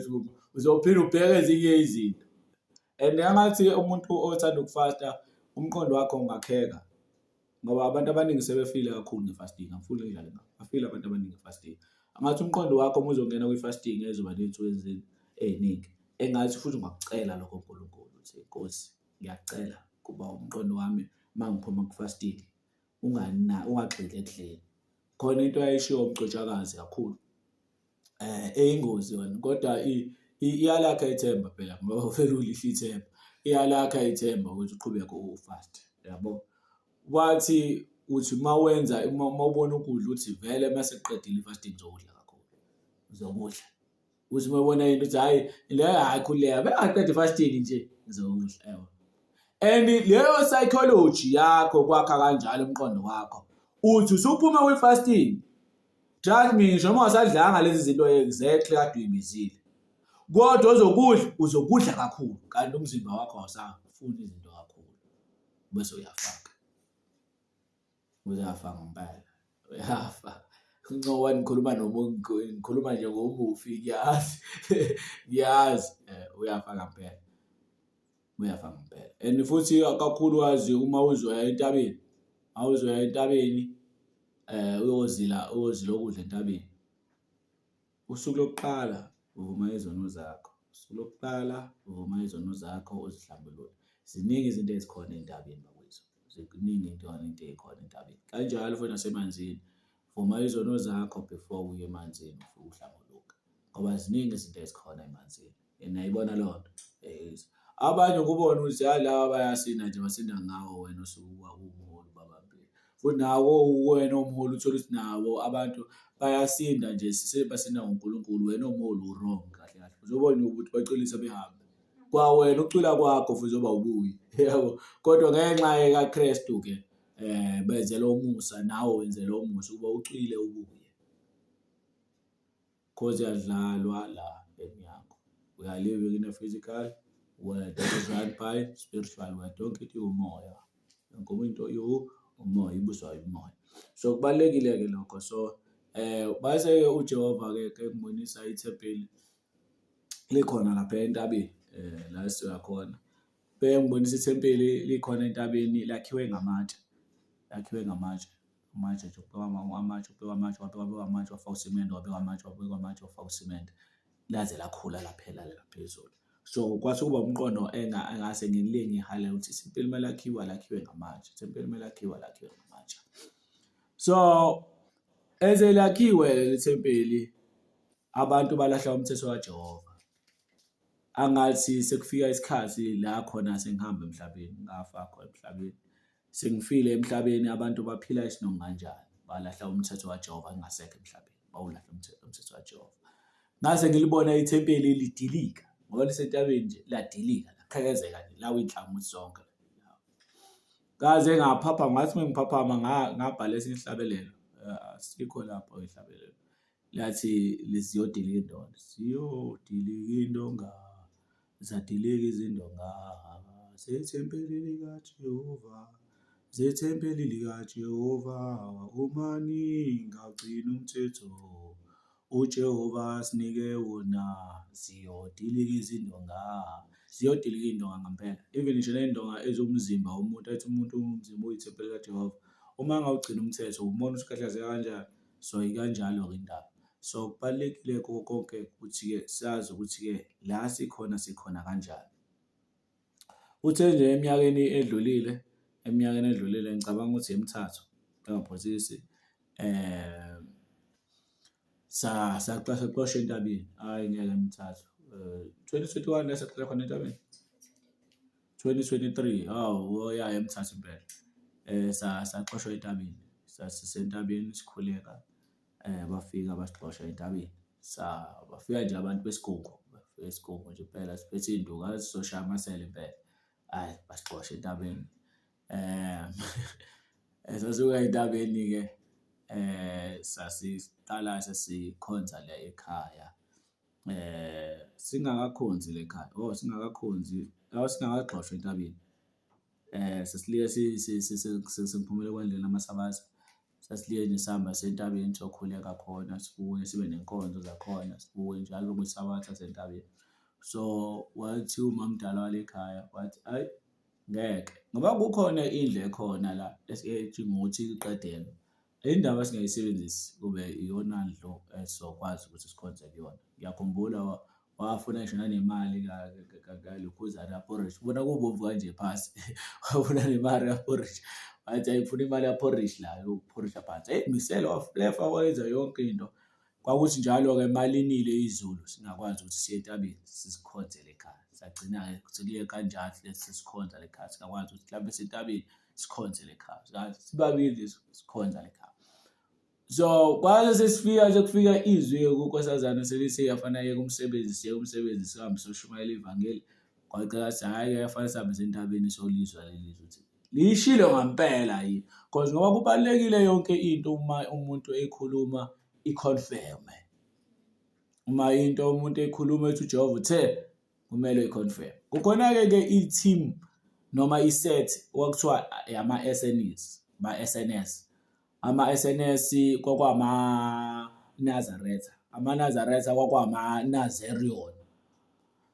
uzophinde ubheke ezinye izinto. And angathi umuntu othanda ukufasta umqondo wakhe ungakheka ngoba abantu abaningi sebefile kakhulu nge-fasting, angifuni ngidlale ngabo, bafile abantu abaningi nge-fasting. Angathi umqondo wakho uma uzongena kwi-fasting ezoba ney'nsuku ey'ningi, engathi futhi ungakucela lokho kuNkulunkulu ukuthi Nkosi ngiyakucela kuba umqondo wami uma ngiphuma ku-fasting ungagxili ekudleni. Khona into ayishiwo uMgcotshakazi kakhulu eyingozi yona kodwa iyalakha ithemba phela ngoba vele ulihle ithemba. Iyalakha ithemba ukuthi uqhubeke ufaste yabo. Wathi uthi uma wenza uma ubona ukudla uthi vele uma sekuqedile i-fasting ngizokudla kakhulu, uzokudla. Uthi uma ubona into uthi hhayi le hhayi khululeka bengaqeda i-fasting nje ngizokudla yabo. And leyo psychology yakho kwakha kanjalo umqondo wakho uthi usuphuma kwi-fasting trust me ngisho noma ungasadlanga lezi zinto exactly kade uyibizile kodwa ozokudla uzokudla kakhulu kanti umzimba wakho awusafuni izinto kakhulu bese uyafaka. Uyafa ngempela, uyafa. Ncoba ngikhuluma nomuntu ngikhuluma nje ngomufi ngiyazi ngiyazi uyafa ngempela, uyafa ngempela. And futhi kakhulukazi uma uzoya entabeni, mawuzoya entabeni uyozila uyozila ukudla entabeni. Usuku lokuqala uvuma izono zakho, usuku lokuqala uvuma izono zakho uzihlambulule. Ziningi izinto ezikhona ey'ntabeni bakwethu, ziningi into ey'khona entabeni. Kanjalo futhi nasemanzini, vuma izono zakho before uye emanzini ufike uhlambuluke ngoba ziningi izinto ezikhona emanzini. Niyayibona leyo nto? Abanye ukubona ukuthi hhayi laba bayasinda nje basinda ngawo wena osuke uwumholi ubabambile. Futhi nawo uwena umholi uthole ukuthi nabo abantu bayasinda nje sebasinda ngoNkulunkulu wena umholi u-wrong kahle kahle. Uzobona ukuthi bacwilise behambe. Kwawena ukucwila kwakho futhi uzoba ubuyi yabo. Kodwa ngenxa kaKristu-ke benzela umusa nawe wenzela umusa ukuba ucwile ubuye. Cause kuyadlalwa la emnyango. We are living in a physical world that is run by spiritual world. Yonke into iwumoya. Yonke into iwumoya, ibuswa umoya. So kubalulekile-ke lokho. So base-ke uJehova-ke kengibonisa ithempeli likhona lapha entabeni la esisuka khona. Bengibonisa ithempeli likhona entabeni lakhiwe ngamatshe, lakhiwe ngamatshe. Amatshe nje kubekwa amatshe, kubekwa amatshe, kwabekwa amatshe, kwafakwa usimende, kwabekwa amatshe, kwabekwa amatshe, kwafakwa usimende. Laze lakhula laphela laphezulu. So kwase kuba umqondo engase ngiliye ngihalele ukuthi ithempeli uma lakhiwa lakhiwe ngamatshe, ithempeli uma lakhiwa lakhiwe ngamatshe. So ezelakhiwe leli thempeli abantu balahla umthetho kaJehova. Angathi sekufika isikhathi la khona sengihamba emhlabeni, ngafa khona emhlabeni. Sengifile emhlabeni abantu baphila isinoma kanjani, balahla umthetho kaJehova ngingasekho emhlabeni, bawulahla umthetho kaJehova. Ngase ngilibona ithempeli lidilika ngoba lisentabeni nje ladilika laqhekezeka nje lawa iy'nhlangothi zonke. Ngaze ngaphaphama ngathi uma ngiphaphama ngabhala esinye isihlabelelo, asikho lapho isihlabelelo. Lathi ziyodilika indonga, ziyodilika indonga. Zadilika izindonga zethempeli likaJehova, zethempeli likaJehova, uma ningagcina umthetho uJehova asinike wona, ziyodilika izindonga, ziyodilika iy'ndonga ngempela. Even ngisho ney'ndonga eziwumzimba womuntu, athi umuntu umzimba uyithempeli likaJehova, uma engawugcini umthetho umbona ukuthi ukhahlazeka kanjani. So, ikanjalo-ke indaba. So, kubalulekile kuko konke ukuthi-ke sazi ukuthi-ke la sikhona sikhona kanjani. Uthe nje eminyakeni edlulile, eminyakeni edlulile ngicabanga ukuthi emithathu engaphosisi saxoshwa entabeni, hhayi ngeke emithathu 2021 la saxoshwa khona entabeni? 2023, hawu ya emithathu impela. Saxoshwa entabeni, sasisentabeni sikhuleka. Bafika basixosha entabeni. Bafika nje abantu besigungu, bafika isigungu nje impela siphethe iy'nduku ngathi sizoshaya amasela impela. Hhayi basixosha entabeni. Sasuka entabeni-ke sasiqala sesikhonza la ekhaya. Singakakhonzi le khaya or singakakhonzi or singakagxoshwa entabeni. Sasilike sengiphumele ekwandeni lamaSabatha, sasilike nje sihamba siye entabeni siyokhuleka khona, sibuye sibe nenkonzo zakhona, sibuye njalo kwiSabatha siye entabeni. So, wathi umamdala wale khaya wathi, hhayi ngeke ngoba kukhona indlu ekhona la ethi ngokuthi iqedelwe. Indaba esingayisebenzisi kube iyona ndlu esizokwazi ukuthi sikhonze kuyona. Ngiyakhumbula wafuna ngisho nanemali kalokhuzana kaporridge, ubona kubomvu kanje phasi, wafuna nemali kaporridge, wathi hhayi ngifuna imali kaporridge la yokuphorisha phansi. Hheyi misele waflefa wayenza yonke into. Kwakuthi njalo-ke uma linile izulu singakwazi ukuthi siye entabeni sizikhonzele ekhaya. Sagcina-ke sekuye kanjalo sesikhonza la ekhaya singakwazi ukuthi mhlawumbe siye entabeni sikhonzele ekhaya. Sibabili nje sikhonza la ekhaya. So kwase sesifika sekufika izwi-ke kuNkosazana selithi afanele ayeke umsebenzi siyeke umsebenzi sihambe siyoshumayela ivangeli. Kwacela ukuthi hhayi-ke kufanele sihambe siye entabeni siyolizwa leli zwi ukuthi lishilo ngampela yini. Cause ngoba kubalulekile yonke into uma umuntu ekhuluma i-confirm-e. Uma into umuntu ekhuluma ethi uJehova uthe kumele i-confirm. Kukhona-ke ke i-team noma i-set okwakuthiwa ama-S_N_Es, ama-S_N_S. Ama-S_N_S kwakwama-Nazaretha, amaNazaretha kwakwama-Nazarion.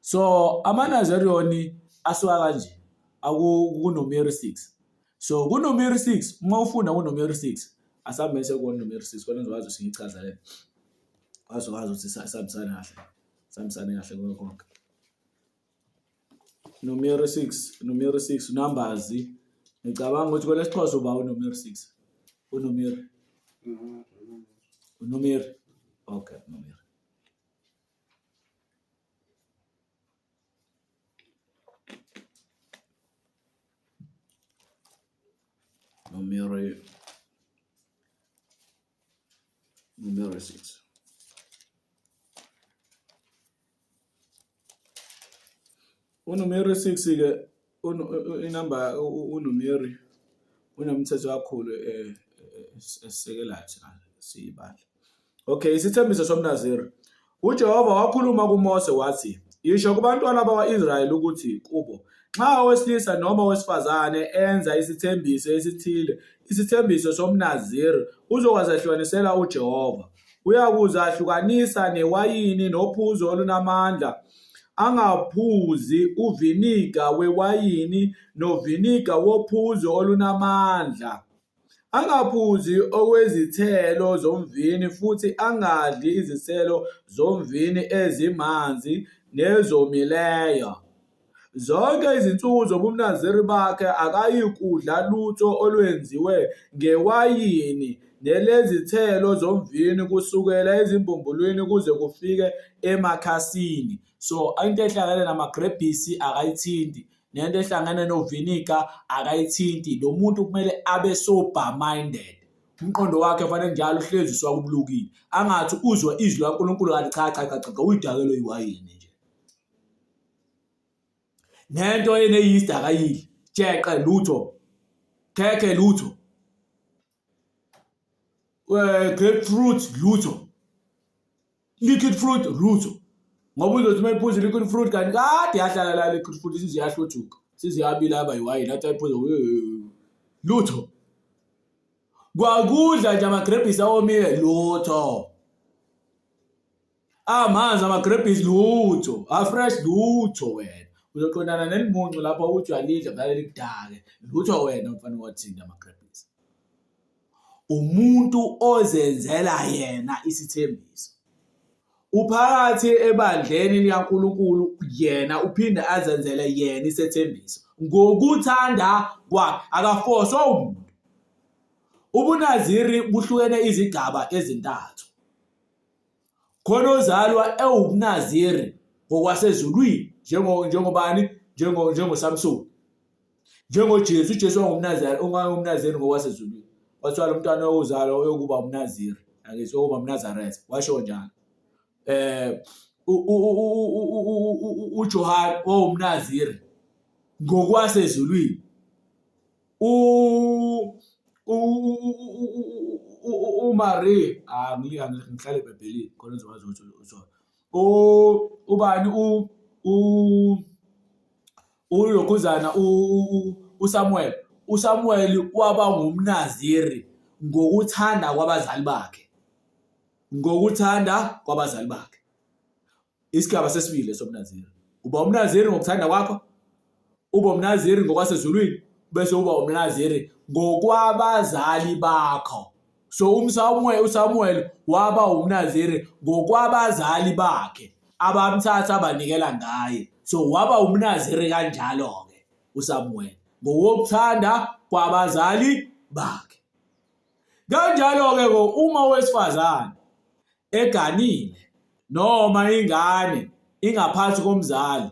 So ama-Nazarion asuka kanje kuNomeri 6. So kuNomeri 6 uma ufunda kuNomeri 6 asihambeni sekuNomeri 6 khona ngizokwazi ukuthi ngiyichaze le. Azokwazi ukuthi sihambisane kahle. Sihambisane kahle konke konke. Nomeri 6, Nomeri 6 numbers. Ngicabanga ukuthi kwelesiXhosa uba uNomeri 6. UNomeri. UNomeri. Okay, Nomeri. Numeri numero 6. Unumeri 6 ke inamba unumeri unomthetho kakhulu esisekelayo thina siyibandla. Okay, isithembiso somNaziri. UJehova wakhuluma kuMose wathi, Yisho kubantwana bakwa-Israyeli ukuthi kubo, nxa owesilisa noma owesifazane enza isithembiso esithile, isithembiso somNaziri, uzokwazehlukanisela uJehova. Uyakuzahlukanisa newayini nophuzo olunamandla, angaphuzi uviniga wewayini noviniga wophuzo olunamandla. Angaphuzi okwezithelo zomvini futhi angadli izithelo zomvini ezimanzi nezomileyo. Zonke izinsuku zobumnaziri bakhe akayikudla lutho olwenziwe ngewayini nelezithelo zomvini kusukela ezimbumbulwini kuze kufike emakhasini. So into ehlangene namagrebhisi akayithinti. Nento ehlangene noviniga akayithinti. Lo muntu kumele abe sober minded. Umqondo wakhe fanele njalo uhlezi uswakubulukile. Angathi uzwa izwi likaNkulunkulu kanti cha cha cha cha uyidakelwe iwayini nje. Nento ene-yeast akayidli. Jeqe lutho. Khekhe lutho. Grapefruit lutho. Liquid fruit lutho. Ngoba uzothi uma iphuza liquid fruit kanti kade yahlala la liquid fruit isize yahluthuka. Isize yabila yaba yiwayini athi ayiphuza lutho. Kwakudla nje amagrebhisi awomile lutho. Amanzi amagrebhisi lutho, afresh lutho wena. Uzoqondana nelimuncu lapho uthi uyalidla vele likudake. Lutho wena mfana wathinta amagrebhisi. Umuntu ozenzela yena isithembiso. Uphakathi ebandleni likaNkulunkulu yena uphinde azenzele yena isethembiso ngokuthanda kwakhe akafoswa umuntu. UbuNaziri buhlukene izigaba ezintathu. Khona ozalwa ewumNaziri ngokwasezulwini njengo njengobani njengo njengoSamsoni njengoJesu uJesu wangumNaziri ungumNaziri ngokwasezulwini kwathiwa lo mntwana ozalwa uyokuba umNaziri angithi uyokuba umNazaretha washo njalo eh uJohane owumNaziri ngokwasezulwini uMaria ah ngihlale ebhayibhelini khona uzokwazi ukuthi uthole. Ubani u ulokhuzana uSamuel uSamuel waba ngumNaziri ngokuthanda kwabazali bakhe ngokuthanda kwabazali bakhe Isigaba sesibili somnaziri. Uba umnaziri ngokuthanda kwakho, uba umnaziri ngokwasezulwini, bese uba umnaziri ngokwabazali bakho. So umSamuel uSamuel waba umnaziri ngokwabazali bakhe abamthatha banikela ngaye. So waba umnaziri kanjalo-ke uSamuel ngokuthanda kwabazali bakhe. Kanjalo-ke uma owesifazane eganile noma ingane ingaphansi komzali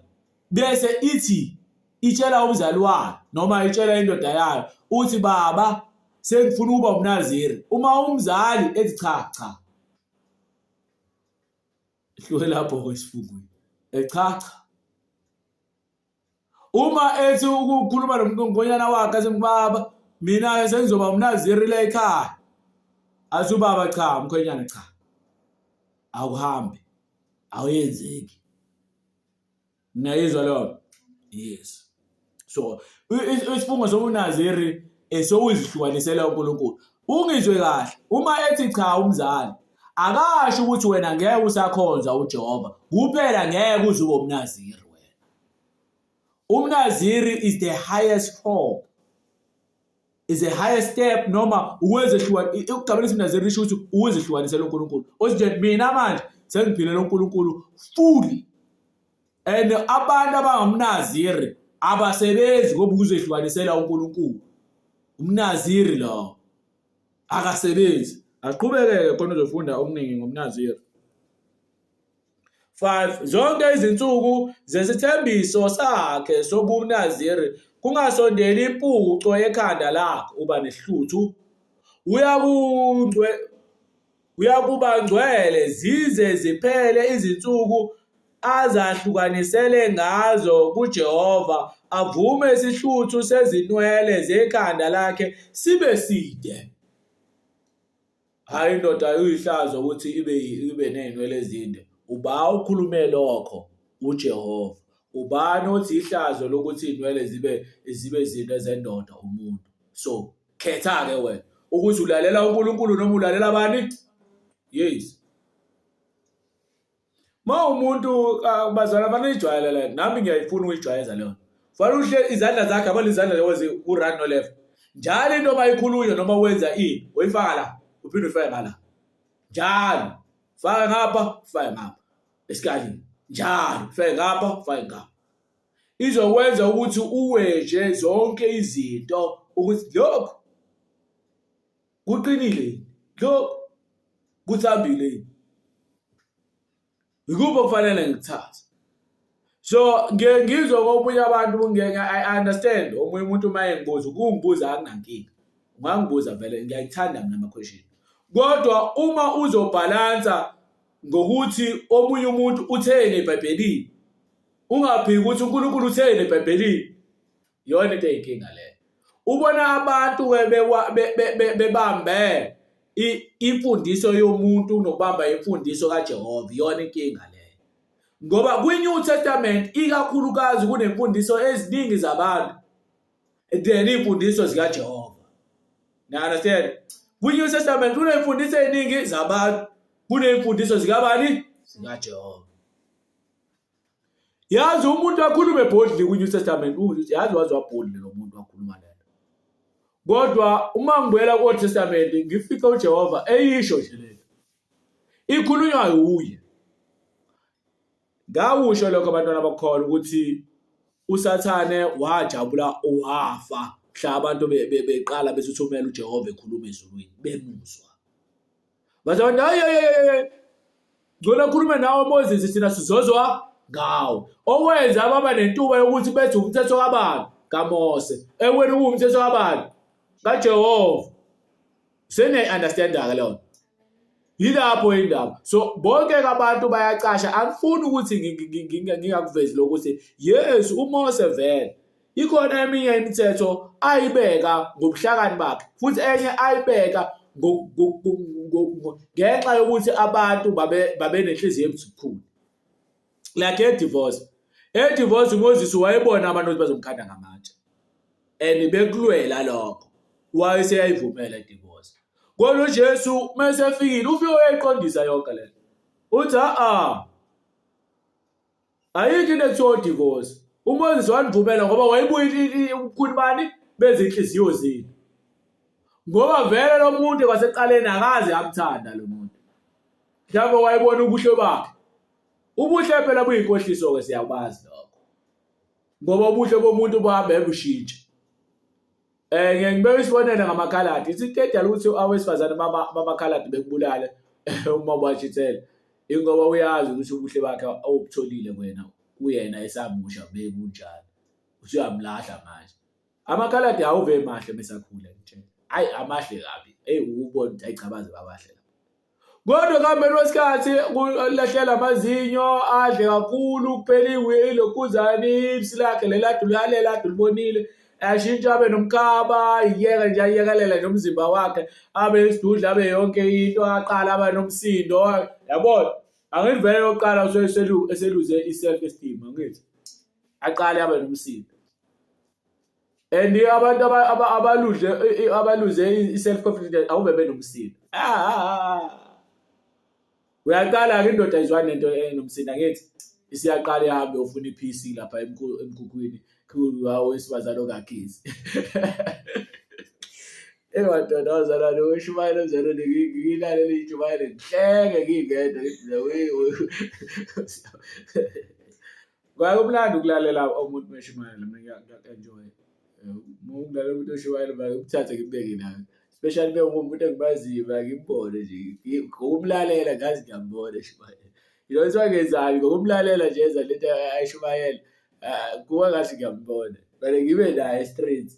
bese ithi itshela umzali wayo noma itshela indoda yayo uthi baba sengifuna ukuba umnaziri uma umzali ethi cha cha hluke lapho esifungweni cha cha Uma ethi ukukhuluma nomkhonyana wakhe athi baba mina-ke sengizoba umnaziri la ekhaya athi ubaba cha mkhwenyana cha akuhambi awuyenzeki niyayizwa leyo yes so isifungo sobunaziri esokuzihlukanisela uNkulunkulu ungizwe kahle uma ethi cha umzali akasho ukuthi wena ngeke usakhonza uJehova kuphela ngeke uze ube umnaziri UmNaziri is the highest form is the highest step noma ukwezehluka igama elithi mnaziri lisho ukuthi ukuzehlukanisela uNkulunkulu othi nje mina manje sengiphilela uNkulunkulu fully and abantu abangamnaziri abasebenzi ngoba ukuzehlukanisela uNkulunkulu umnaziri lo akasebenzi aqhubekeke khona uzofunda okuningi ngomnaziri 5 Zonke izinsuku zesithembiso sakhe sobuNaziri kungasondeli impuco ekhanda lakhe, uba nesihluthu, uyakungcwe uyakuba ngcwele zize ziphele izinsuku azahlukanisele ngazo kuJehova, avume isihluthu sezinwele zekhanda lakhe sibe side. Hhayi indoda iyihlazo ukuthi ibe ibe ney'nwele ezinde. Uba ukhulume lokho? UJehova. Ubani othi ihlazo lokuthi iy'nwele zibe zibe zinde zendoda? Umuntu. So khetha-ke wena ukuthi ulalela uNkulunkulu noma ulalela bani? Yes. Uma umuntu bazalwane fanele ijwayele le nami ngiyayifuna ukuyijwayeza leyo fanele uhle izandla zakhe yabona izandla lezi ku-right no-left njalo into mayikhulunywa noma wenza ini uyifaka la uphinde uyifake ngala njalo faka ngapha fake ngapha esikalini njalo fake ngapha fake ngapha izokwenza ukuthi uweje zonke izinto ukuthi lokhu Kuqinile yini? Lokhu kuthambile yini? Yikuphi okufanele ngikuthathe? So ngiye ngizwe komunye abantu ngeke I understand omunye umuntu uma engibuza ukungibuza akunankinga. Ungangibuza vele ngiyayithanda mina ama-question. Kodwa uma uzobhalansa ngokuthi omunye umuntu utheni eBhayibhelini, ungaphiki ukuthi uNkulunkulu utheni eBhayibhelini. Iyona into eyinkinga leyo. Ubona abantu-ke bebambe imfundiso yomuntu kunokubamba imfundiso kaJehova, iyona inkinga leyo. Ngoba kwi-New Testament ikakhulukazi kunemfundiso eziningi zabantu than iy'mfundiso zikaJehova. Ni-understand? Kwi-New Testament kuney'mfundiso ey'ningi zabantu, kuney'mfundiso zikabani? ZikaJehova. Yazi umuntu akhulume boldly kwi-New Testament ukuthi yazi waze waboldly lo muntu wakhuluma lento. Kodwa uma ngibuyela ku-Old Testament ngifice uJehova eyisho nje lento. Ikhulunywa uye. Ngakusho lokho abantwana bakukholwa ukuthi uSathane wajabula wafa mhla abantu beqala bethuthumela uJehova ekhuluma ezulwini bemuzwa. Bazalwane hayi hayi hayi. Ngcono khulume nawe Moses thina sizozwa ngawo. Okwenza baba nentuba yokuthi bethi umthetho kabani kaMose. Ekweni kuwumthetho kabani kaJehova. Seniyayi understand ke leyo. Yilapho indaba. So bonke abantu bayacasha angifuni ukuthi ngingakuvezi lokuthi yes uMose vele Ikhona eminye imithetho ayibeka ngobuhlakani bakhe futhi enye ayibeka ngenxa yokuthi abantu babenenhliziyo ebukhuni. Like e-divorce. E-divorce uMoses wayebona abantu ukuthi bazomkhanda ngamatshe. And bekulwela lokho. Wayeseyayivumela i-divorce. Kodwa uJesu mesefikile ufike uyayiqondisa yonke lento. Uthi a-a ayikho into ekuthiwa divorce. UMoses wanivumela ngoba wayebuye ubukhuni bani bezinhliziyo zenu. Ngoba vele lo muntu kwasekuqaleni akaze amthanda lo muntu. Mhlawumbe wayebona ubuhle bakhe. Ubuhle phela buyinkohliso-ke siyakwazi lokho. Ngoba ubuhle bomuntu buhambe bushintshe. Eh ngeke ngibeke isibonelo ngamakhaladi. Ithi into edala ukuthi awesifazane bamakhaladi bekubulale uma ubashithela. Ingoba uyazi ukuthi ubuhle bakhe awubutholile wena kuyena esamusha bekunjani. Usuyamlahla manje. Amakhaladi awuve mahle mesakhula ngitshela. Hayi amahle kabi. Hey ukubona ukuthi ayi cha baze babahle. Kodwa ekuhambeni kwesikhathi kulahlela amazinyo adle kakhulu kuphela ilokhuzane ibisi lakhe lelade ulalela ade ulibonile ashintshe abe nomkhaba iyeke nje ayekelele nje umzimba wakhe abe isidudla abe yonke into aqala abe nomsindo yabona angithi vele yokuqala eseluze i-self esteem angithi aqale abe nomsindo and abantu abaludle abaluze i-self confidence awube benomsindo ah, ah, ah. Uyaqala-ke indoda izwani nento enomsindo angithi isiyaqala ihambe ufuna iphisi lapha emkhukhwini khulu owesifazane ongagezi. Eyi madoda wazalwane ushumayela umzalwane ngiyilalele intshumayelo ngihleke ngingedwa ngithi Kwaye kumnandi ukulalela umuntu meshumayela mina ngiya-enjoy. Uma ukulalela umuntu oshumayela ngikuthathe ngikubeke la. Especially uma kuwumuntu engimaziyo ngimbone nje ngokumlalela ngazi ngiyambona eshumayela. You know kuthiwa ngenzani ngokumlalela nje enza lento ayishumayela kuba ngathi ngiyambona. But ngibe naye straight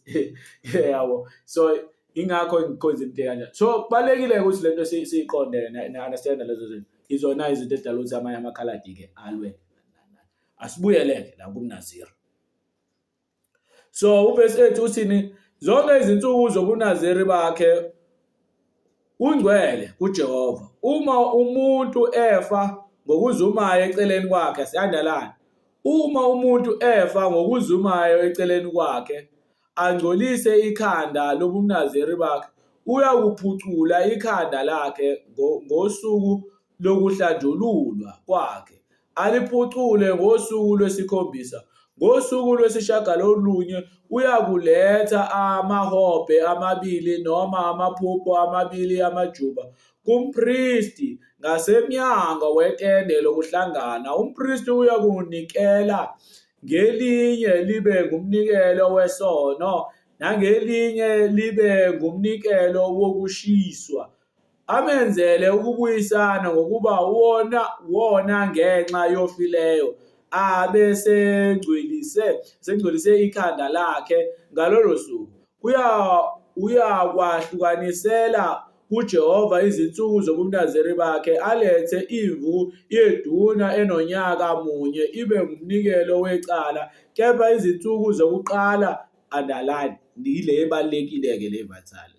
yabo. So ingakho ngikhonza into ekanjalo. So kubalulekile ukuthi lento siyiqonde ne-understand lezo zinto. Izona izinto edala ukuthi amanye amakhaladi-ke alwe Asibuyeleke la kumNaziri. So uvesi 8 uthini? Zonke izinsuku zobuNaziri bakhe ungcwele kuJehova. Uma umuntu efa ngokuzumayo eceleni kwakhe, siyandalana. Uma umuntu efa ngokuzumayo eceleni kwakhe, angcolise ikhanda lobuNaziri bakhe, uyakuphucula ikhanda lakhe ngosuku lokuhlanjululwa kwakhe, aliphucule ngosuku lwesikhombisa. Ngosuku lwesishagalolunye uyakuletha amahobhe amabili noma amaphupho amabili amajuba kumpristi ngasemnyango wetende lokuhlangana. Umpristi uyakunikela ngelinye libe ngumnikelo wesono nangelinye libe ngumnikelo wokushiswa. Amenzele ukubuyisana ngokuba wona wona ngenxa yofileyo abesengcwelise sengcwelise ikhanda lakhe ngalolo suku. Kuya uyakwahlukanisela kuJehova izinsuku zobunaziri bakhe, alethe imvu yeduna enonyaka munye ibe ngumnikelo wecala, kepha izinsuku zokuqala underline yile ebalulekile-ke le vital.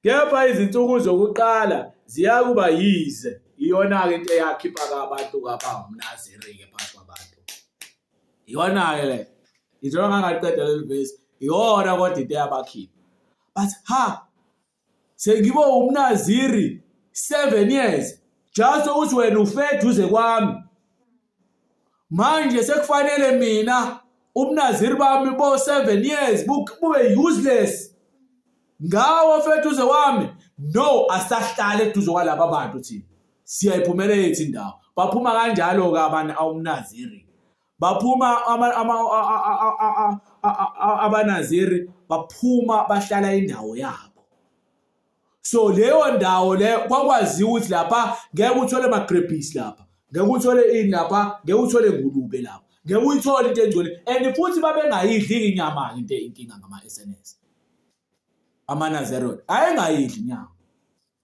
Kepha izinsuku zokuqala ziyakuba yize. Iyona-ke into eyakhipha-ke abantu-ke abangumNaziri-ke phakathi kwabantu. Iyona-ke le. Njengoba ngangaliqeda leli vesi, iyona kodwa into eyabakhipha. But ha, sengibe umNaziri 7 years just ukuthi wena ufe eduze kwami. Manje sekufanele mina ubunaziri bami bo 7 years bube useless ngawo feduze wami no asahlale eduze kwalaba bantu thina siyayiphumela yethu indawo baphuma kanjalo ke abantu awumnaziri baphuma abanaziri baphuma bahlala indawo yabo. So leyo ndawo leyo kwakwaziwa ukuthi lapha ngeke uthole magrebhisi lapha, ngeke uthole ini lapha, ngeke uthole ngulube lapha, ngeke uyithole into engcwele and futhi babengayidli inyama into inkinga ngama-SNS. AmaNazareth ayengayidli inyama.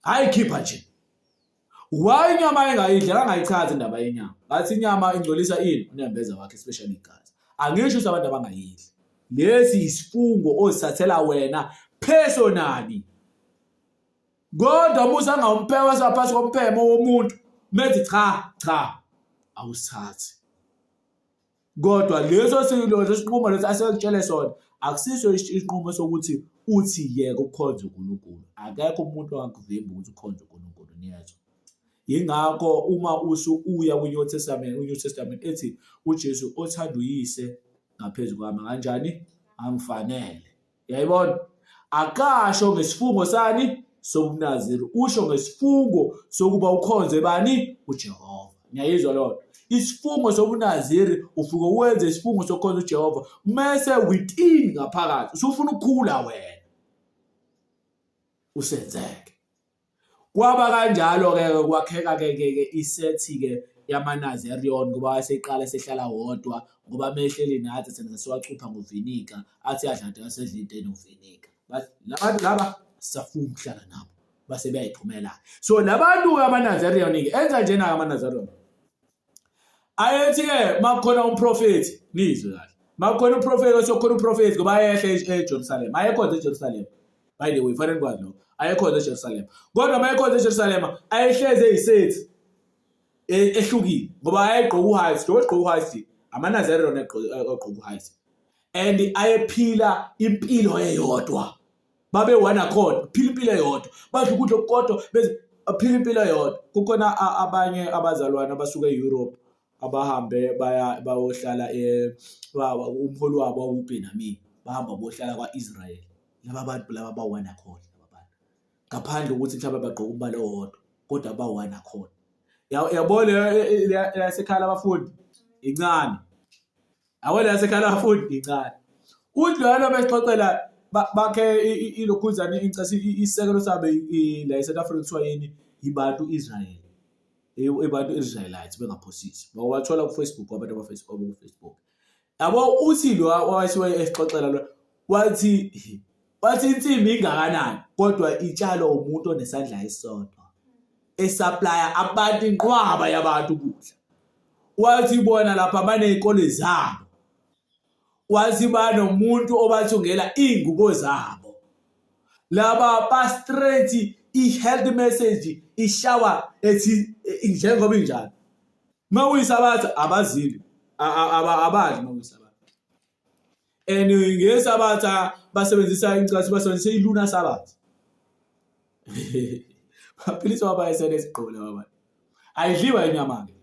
Hayi khipha nje. Why inyama engayidli akangayichazi indaba yenyama. Ngathi inyama ingcolisa ini unembeza wakhe especially igazi. Angisho ukuthi abantu abangayidli. Lesi isifungo ozithathela wena personally. Kodwa musa ngawumpheka wasaphansi komphemo womuntu methi cha cha. Awusithathi. Kodwa leso silo lesinqumo leso asekutshele sona akusiso isinqumo sokuthi uthi yeka ukukhonza uNkulunkulu. Akekho umuntu ongakuvimba ukuthi ukhonze uNkulunkulu, niyezwa. Yingakho uma usu uya kwi-New Testament, kwi-New Testament ethi uJesu othanda uyise ngaphezu kwami kanjani angifanele. Yayibona? Akasho ngesifungo sani sobuNaziri, usho ngesifungo sokuba ukhonze bani? uJehova. Niyayizwa loo nto? Isifungo sobuNaziri ufike wenze isifungo sokukhonza uJehova mese within ngaphakathi usufuna ukukhula wena usenzeke. Kwaba kanjalo-ke kwakheka-ke ke ke isethi-ke yamaNazerion ngoba wayeseqala esehlala wodwa ngoba mehleli nathi thina sasiwacupha ngovinika athi adla nto asedla into enovinika. Bathi labantu laba sisafuna ukuhlala nabo base beyayiphumela. So labantu-ke amaNazerion-ke enza njena-ke amaNazerion. Ayethi-ke makukhona umprofethi, nizwe kahle. Makukhona umprofethi, osekhona umprofethi ngoba ayehle eJerusalema. Ayekhonza eJerusalema. By the way, fanele nikwazi lokho. Ayekhonza eJerusalema. Kodwa uma ekhonza eJerusalema, ayehlezi eyisethi e, ehlukile ngoba ayegqoka u-white. Njengoba egqoka u-white, amaNazaretha agqoka u-white. And ayephila impilo eyodwa. Babe one accord, phila impilo eyodwa. Badla ukudla okukodwa, baphila impilo eyodwa. Kukhona abanye abazalwane abasuka e-Europe abahambe baya bayohlala umholi wabo wawuBenamini, bahamba bohlala kwa-Israel. Laba bantu laba ba-one accord laba bantu. Ngaphandle kokuthi mhlawumbe bagqoke umbala owodwa, kodwa ba-one accord. Yabo le yasekhaya labafundi incane. Yabo le yasekhaya labafundi incane. Uthi loyana besixoxela bakhe ilokhuzane incasi isisekelo sabo la eSouth Africa kuthiwa yini iBantu Israel. Ibantu Israelites bengaphosisi. Bawathola ku-Facebook abantu aba-Facebook ku-Facebook. Yabo uthi lo owayesiwe esixoxela lo wathi wathi insimbi ingakanani kodwa itshalwa umuntu onesandla esisodwa esaplaya abantu inqwaba yabantu ukudla. Wathi bona lapha baney'kole zabo. Wathi banomuntu obathungela iy'ngubo zabo. Laba ba-straight i-health message ishawa ethi njengoba injalo. Uma kuyisabatha abazili abadli uma kuyisabatha. And ngesabatha basebenzisa incathi basebenzisa iluna sabatha. Baphiliswa abayesele esigqoko laba bantu. Ayidliwa inyama-ke.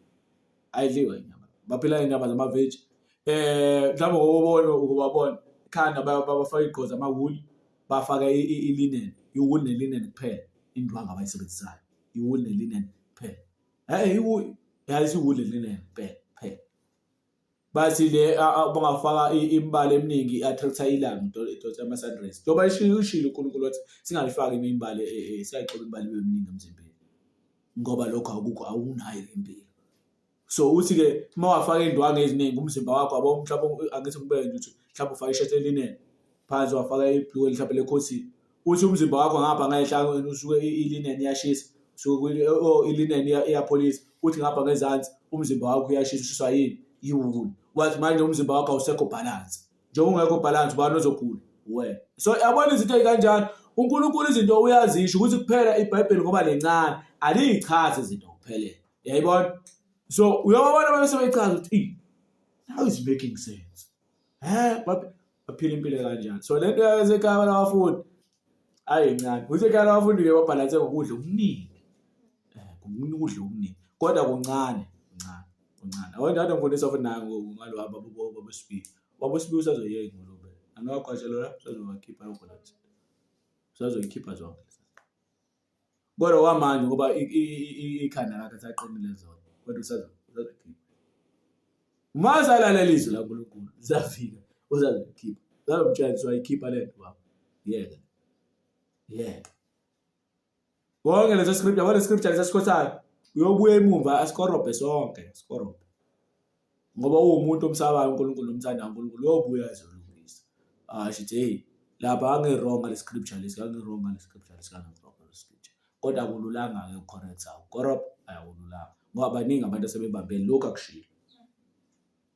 Ayidliwa inyama. Baphila iy'nyama zamaveji. Mhlawumbe ngokubona ukubabona khanda bafaka iy'gqoko zamawuli bafaka i-linen, iwuli ne-linen kuphela indwangu abayisebenzisayo. Iwuli ne-linen kuphela. Hhayi iwuli ne-linen kuphela kuphela. Bathi le bangafaka imibala eminingi i-attract-a ilanga idonsa ama-sun rays. Njengoba ushilo uNkulunkulu wathi singalifaki imibala e, e, singayixubi imibala ibe miningi emzimbeni ngoba lokho akukho awunayo impilo. So uthi-ke uma wafaka iy'ndwangu eziningi umzimba wakho yabo mhlawumbe angithi ngibeke nje ukuthi mhlawumbe ufake ishethi elineni phansi wafaka ibhluku mhlawumbe lekhothini uthi umzimba wakho ngapha ngenhla usuke ilineni iyashisa usuke oh, ilineni iyapholisa uthi ngapha ngezansi umzimba wakho uyashisa ushiswa yini iwuli wathi manje umzimba wakho awusekho balance njengoba ungekho balance ubani ozogula wena so yabona izinto ezikanjalo uNkulunkulu izinto uyazisho ukuthi kuphela iBhayibheli ngoba lencane aliyichazi izinto kuphelele yayibona so uyabona bese bechaza ukuthi now is making sense eh baphila impilo kanjani so lento yasekhaya labafundi ayi ncane uthi ekhaya labafundi-ke babhalanse ngokudla okuningi um ukudla okuningi kodwa kuncane kuncane kuncane awendade ngifundisa futhi naye ngalo babesibili babesibili usazoyeka ingulube anowagwasha lona usazowakhipha yonke la usazoyikhipha zonke Kodwa kwamanje ngoba ikhanda lakhe lisaqinile zona kodwa usazokhipha. Uma usalalela izwi laNkulunkulu lizafika uzazokhipha. Uzamtshela ukuthi wayikhipha le nto baba. Yeka. Yeka. Konke leso script yabo le scripture lesikhothayo uyobuya emumva asikorobhe sonke, asikorobhe. Ngoba uwumuntu omsabayo uNkulunkulu omthandayo uNkulunkulu uyobuya ezolungisa. Asho ukuthi hey lapha angi-wrong ngale scripture lesi, angi-wrong ngale scripture lesi, angi-wrong ngale scripture. Kodwa akululanga-ke uku-correct-a, ukukorobha akululanga ngoba baningi abantu asebebambe lokhu akushilo.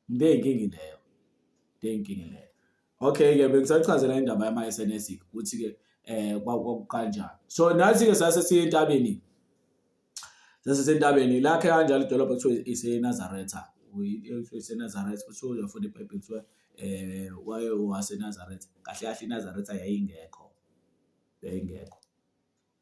Into eyinkinga leyo, into eyinkinga leyo. Okay-ke bengisachazela indaba yama-S_N_S ukuthi-ke kwakukanjani. So nathi-ke sase siye entabeni. Zasesentabeni lakhe kanjalo idolobha kuthiwa iseNazaretha. IseNazaretha kuthiwa uyafunda iBhayibheli kuthiwa waye waseNazaretha. Kahle kahle iNazaretha yayingekho, yayingekho.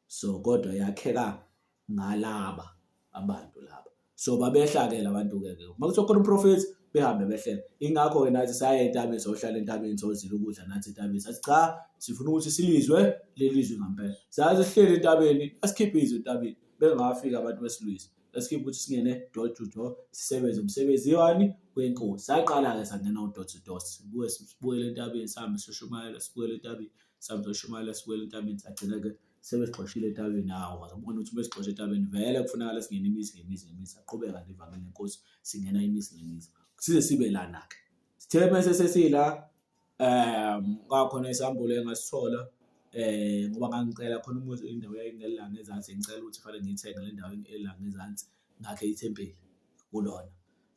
So kodwa yakheka ngalaba abantu laba. So babehla-ke la bantu-ke ke. Uma kuthiwa khona umprofethi behambe behlela. Ingakho-ke nathi saya entabeni sayohlala entabeni sayozila ukudla nathi entabeni. Sathi cha sifuna ukuthi silizwe leli zwi ngampela. Saze sihleli entabeni asikhiphe izwi entabeni. Bengakafiki abantu besilwisa. Lasikhiphe ukuthi singene door to door sisebenze umsebenzi wani wenkosi. Saqala-ke sangena u-door to door sibuye sibuyele entabeni sihambe siyoshumayela sibuyele entabeni sihambe siyoshumayela sibuyele entabeni sagcina-ke sebesixoshile entabeni hawu wazobona ukuthi besixoshe entabeni vele kufunakala singene imizi ngemizi ngemizi saqhubeka nevangeli lenkosi singena imizi ngemizi size sibe lana-ke sithe mese sesila kwakhona isambulo engasithola ngoba ngangicela khona umuzi indawo yayingela ngezansi ngicela ukuthi fanele ngiyithenge le ndawo ela ngezansi ngakhe ithempeli kulona.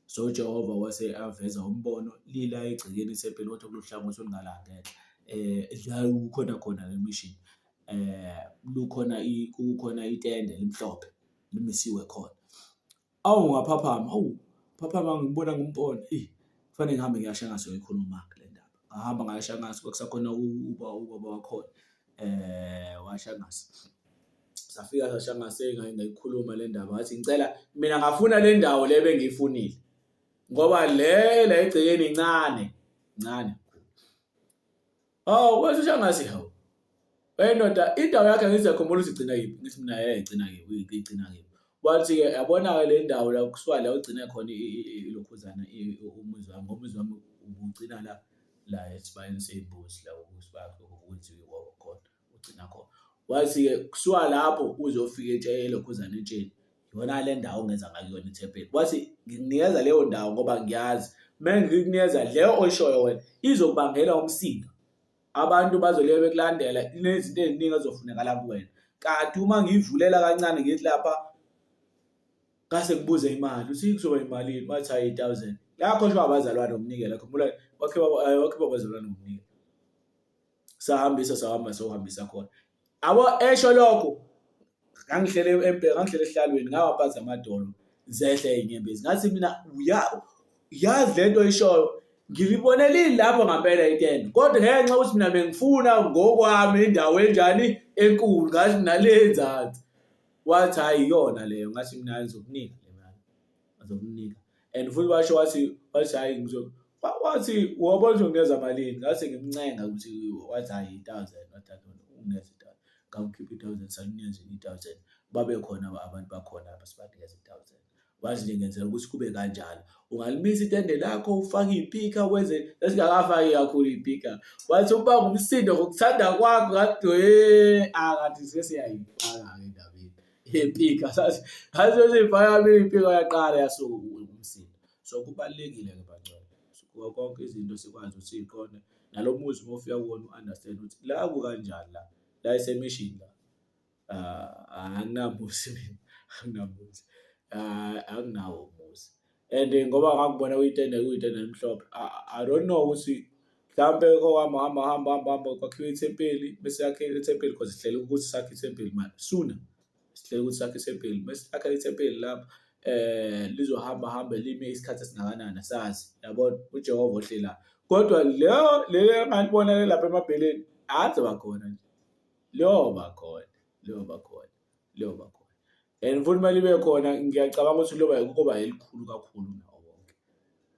So uJehova wase aveza umbono lila egcekeni ithempeli kodwa kulolu hlangothi olungala ngenhla la kukhona khona le mission lukhona kukhona itende elimhlophe limisiwe khona. Awu ngaphaphama, awu phaphama ngibona ngumbono eyi kufanele ngihambe ngiyashangase ngiyoyikhuluma-ke le ndaba. Ngahamba ngaya eShangase kwakusakhona ubaba wakhona waShangase. Safika saShangase ngayikhuluma le ndaba ngathi ngicela mina ngafuna le ndawo le bengiyifunile ngoba le la egcekeni incane incane. Hawu wathi uShangase hawu wendoda indawo yakhe angithi yakhumbula ukuthi igcina kephi ngithi mina yeye igcina kephi igcina kephi. Wathi-ke yabona-ke le ndawo la kusuka la ugcine khona ilokhuzana umuzi wami ngoba umuzi wami ubugcina la la esibayeni sey'mbuzi la usibaya kwenziwa khona. ugcina khona. Wathi-ke kusuka lapho uze ufike elokhuzana etsheni iyona le ndawo ongenza ngakuyona ithempeli. Wathi ngikunikeza leyo ndawo ngoba ngiyazi uma ngikunikeza leyo oyishoyo wena izokubangela umsindo. Abantu bazoleke bekulandela inezinto ey'ningi ezizofunekala kuwena. Kanti uma ngiyivulela kancane ngithi lapha ngase ngibuze imali uthi kuzoba imalini wathi hayi 1000 yakhohlwa abazalwane ngomnikelo khumbula wakhiwa wakhiwa abazalwane ngomnikelo sahambisa sahamba sohambisa khona abo esho lokho ngangihlele empela ngangihlele esihlalweni ngawa phansi amadolo zehle inyembezi ngathi mina uya yazi lento oyishoyo ngilibone lilapho ngampela itende kodwa ngenxa ukuthi mina bengifuna ngokwami indawo enjani enkulu ngathi mina lenzansi wathi hayi iyona leyo ngathi mina ngizokunika le mali azokunika and futhi washo wathi wathi hhayi ngizo wathi wabona ukuthi nginikeza malini ngase ngimncenga ukuthi wathi hhayi i-thousand wathi unginikeza i-thousand ngamkhipha i-thousand sanikeza i-thousand babe khona abantu bakhona lapha sibanikeza i-thousand wathi nje ngenzela ukuthi kube kanjalo ungalimisa itende lakho ufake iy'pikha wenze esingakafaki kakhulu iy'pikha wathi ubanga umsindo ngokuthanda kwakho ngathi he akathi sesiyayifaka-ke endabeni Impika sathi ngathi seyifaka impika yaqala yasuka umsindo. So kubalulekile-ke bangcwele konke izinto sikwazi ukuthi siyiqonde nalo muzi uma ufika kuwona u-understand ukuthi la kukanjani la la isemishini la ah, anginamuzi mina anginamuzi ah, anginawo umuzi and ngoba ngakubona kuyitende kuyitende elimhlophe I don't know ukuthi mhlampe kohamba hamba hamba hamba hamba kwakhiwa ithempeli bese yakhe ithempeli because sihlele ukuthi sakhe ithempeli manje sooner sihlele ukuthi sakhe ithempeli bese sakha ithempeli lapha eh lizohamba hambe lime isikhathi esingakanani sazi yabona uJehova ohlela kodwa leyo le engalibona lapha emabheleni azoba khona nje liyoba khona liyoba khona liyoba khona and futhi uma libe khona ngiyacabanga ukuthi liyoba kuba elikhulu kakhulu nawo wonke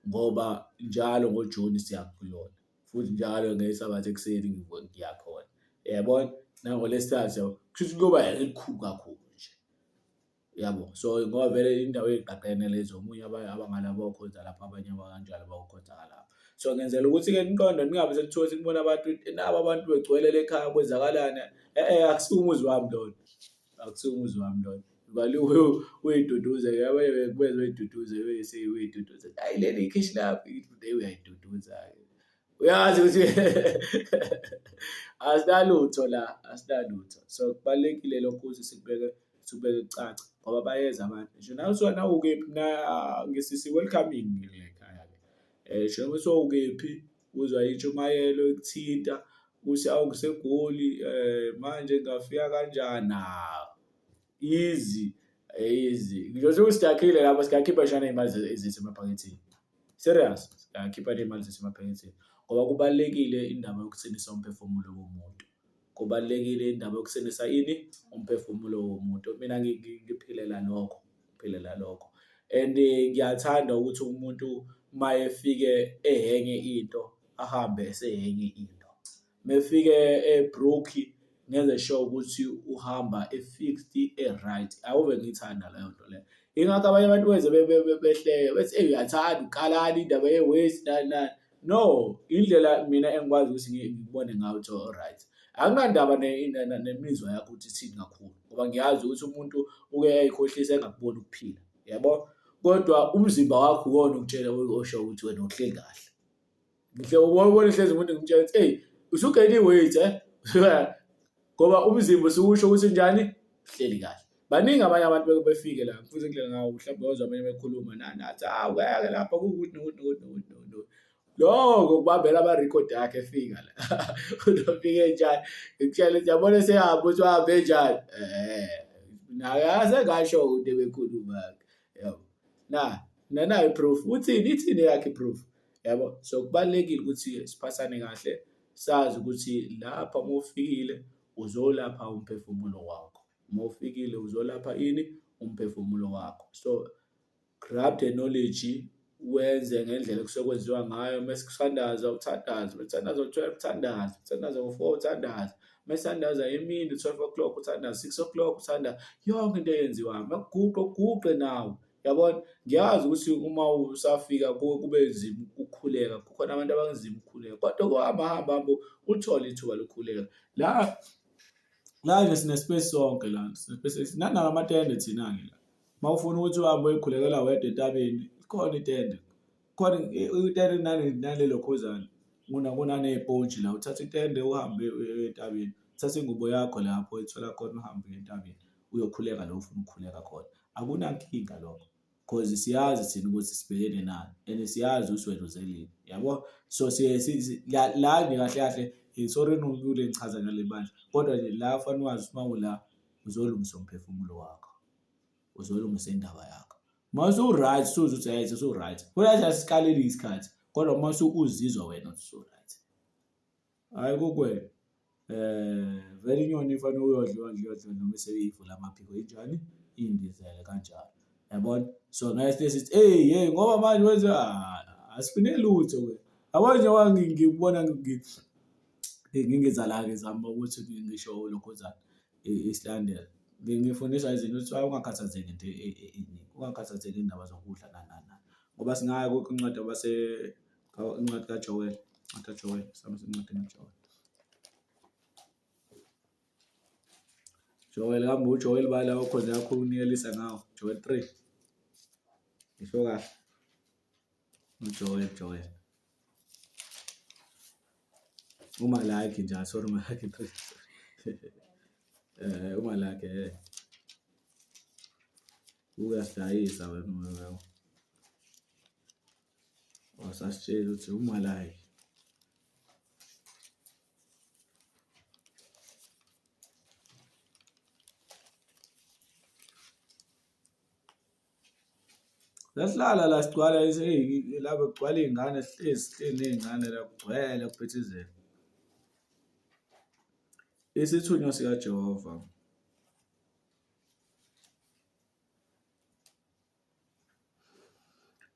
ngoba njalo ngoJuni siya kuyona futhi njalo ngeSabatha ekuseni ngiyakhona yabona nangolwesithathu yabo kusho ukuthi kuyoba elikhulu kakhulu nje yabo so ngoba vele indawo ey'gqagqene lezo omunye abangala bokhonza lapha abanye abakanjalo bayokhonza ngalapha so ngenzela ukuthi-ke niqonde ningabe sekuthiwa sikubona abantu nabo abantu begcwele le khaya kwenzakalani e-e akusiwo umuzi wami lona akusiwo umuzi wami lona valiwe uyiduduze-ke abanye bekubenza uyiduduze uyiduduze hayi leli ikhishi lapho le uyayiduduza-ke uyazi ukuthi asinalutho la asinalutho so kubalulekile lokho ukuthi sikubeke sikubeke kucace ngoba bayeza abantu ngisho nawe kuthiwa nawe ukephi mina ngisisi welcoming ekhaya-ke um ngisho noma kuthiwa ukephi uzwa intshumayelo ikuthinta uthi awu ngiseGoli um manje ngingafika kanjani? Easy. Easy. Ngisho sidakhile lapho singakhipha shana iy'mali ezisemaphaketheni. Serious, singakhipha ney'mali zasemaphaketheni ngoba kubalulekile indaba yokusindisa umphefumulo womuntu. Kubalulekile indaba yokusindisa ini? Umphefumulo womuntu. Mina ngiphilela lokho, ngiphilela lokho and ngiyathanda ukuthi umuntu uma efike ehenye into ahambe esehenye into. Mefike e-broke ngenze sure ukuthi uhamba e-fixed e-right. Awuve ngiyithanda leyo nto leyo. Ingakho abanye abantu beze behleke bethi eyi uyathanda ukalani indaba ye-waste nani nani. No, indlela mina engikwazi ukuthi ngikubone ngayo ukuthi o-right. Anginandaba nemizwa yakho ukuthi ithini kakhulu ngoba ngiyazi ukuthi umuntu uke ayikhohlise engakuboni ukuphila, yabo? Kodwa umzimba wakho uwona okutshela osho ukuthi wena uhleli kahle. Ngihle ubona hlezi umuntu ngimtshela ukuthi hey usugayine i-weight eh ngoba umzimba usukusho ukuthi njani uhleli kahle. Baningi abanye abantu beke befike la futhi ngidlela ngawo mhlawumbe wezwa abanye bekhuluma nani athi hawu ngeke lapha kuwukuthi nokuthi nokuthi nokuthi nokuthi. Lokho kubambela ama-record akhe efika la. Ufike njani? Ngikutshela ukuthi yabona esehamba ukuthi wahambe njani? Eh naye asengasho into ebekhuluma-ke. Yabo. Na, nanayo i-proof. Uthini ithini eyakhe i-proof? Yabo, so kubalulekile ukuthi siphathane kahle sazi ukuthi lapha uma ufikile uzolapha umphefumulo wakho. Uma ufikile uzolapha ini? Umphefumulo wakho. So grab the knowledge wenze ngendlela ekusuke kwenziwa ngayo mese kuthandaza uthandaze uthandaza ngo-12 uthandaze uthandaza ngo-4 uthandaze mesithandaza emini 12 o'clock uthandaza 6 o'clock uthandaza yonke into eyenziwayo makuguqe uguqe nawe yabona ngiyazi ukuthi uma usafika kube nzima ukukhuleka kukhona abantu abanzima ukukhuleka kodwa kuhamba hamba hamba uthole ithuba lokukhuleka la la nje sine-space sonke la sine-space nanawo amatende thina-ke la uma ufuna ukuthi uhambe uyoyikhulekela wedwa entabeni likhona itende khona itende nalelo khuzana kunaney'pontshi la uthatha itende uhambe entabeni uthathe ingubo yakho lapho oyithola khona uhambe uye entabeni uyokhuleka la ofuna ukukhuleka khona. Akunankinga lokho cause siyazi thina ukuthi sibhekene nani and siyazi ukuthi wena uzeleni yabo. So siye la la nje kahle kahle sorry nokule ngichaza ngale bandla kodwa nje la fanele wazi ukuthi uma ula uzolungisa umphefumulo wakho, uzolungisa indaba yakho. Uma usu-right usuze ukuthi hhayi sesu-right, kuyazi asikaleli isikhathi kodwa uma usuzizwa wena ukuthi usu-right. Hhayi kukwena vele inyoni ifanele uyodla uyodla uyodla noma iseyivula amaphiko injani indizele kanjalo yabona. So ngeke sihle sithi eyi yeyi ngoba manje wenze asifune lutho wena. Yabo njengoba ngikubona ngingenza la ngizama ukuthi ngisho ulokhuzana isilandela. Ngifundiswa izinto ukuthi hayi ungakhathazeki into eningi, ungakhathazeki iy'ndaba zokudla nani nani nani. Ngoba singaya kwincwadi incwadi kaJoweli, incwadi kaJoweli, sihamba encwadini kaJoweli. Joel kambe uJoel bala okhonze kakhulu unikelisa ngawo Joel 3 ngisho kahle uJoel Joel uMalaki nje sorry uMalaki 3 eh uMalaki eh uyasidayisa wena Wasasitshela ukuthi uMalaki. Sasihlala la sigcwala la bekugcwala iy'ngane sihlezi sihleli ney'ngane la kugcwele kuphithizela. Isithunywa sikaJehova.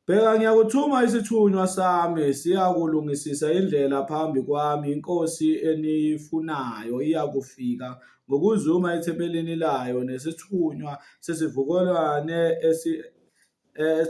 Bheka, ngiyakuthuma isithunywa sami, siyakulungisisa indlela phambi kwami, inkosi eniyifunayo iyakufika ngokuzuma ethempelini layo, nesithunywa sesivumelwane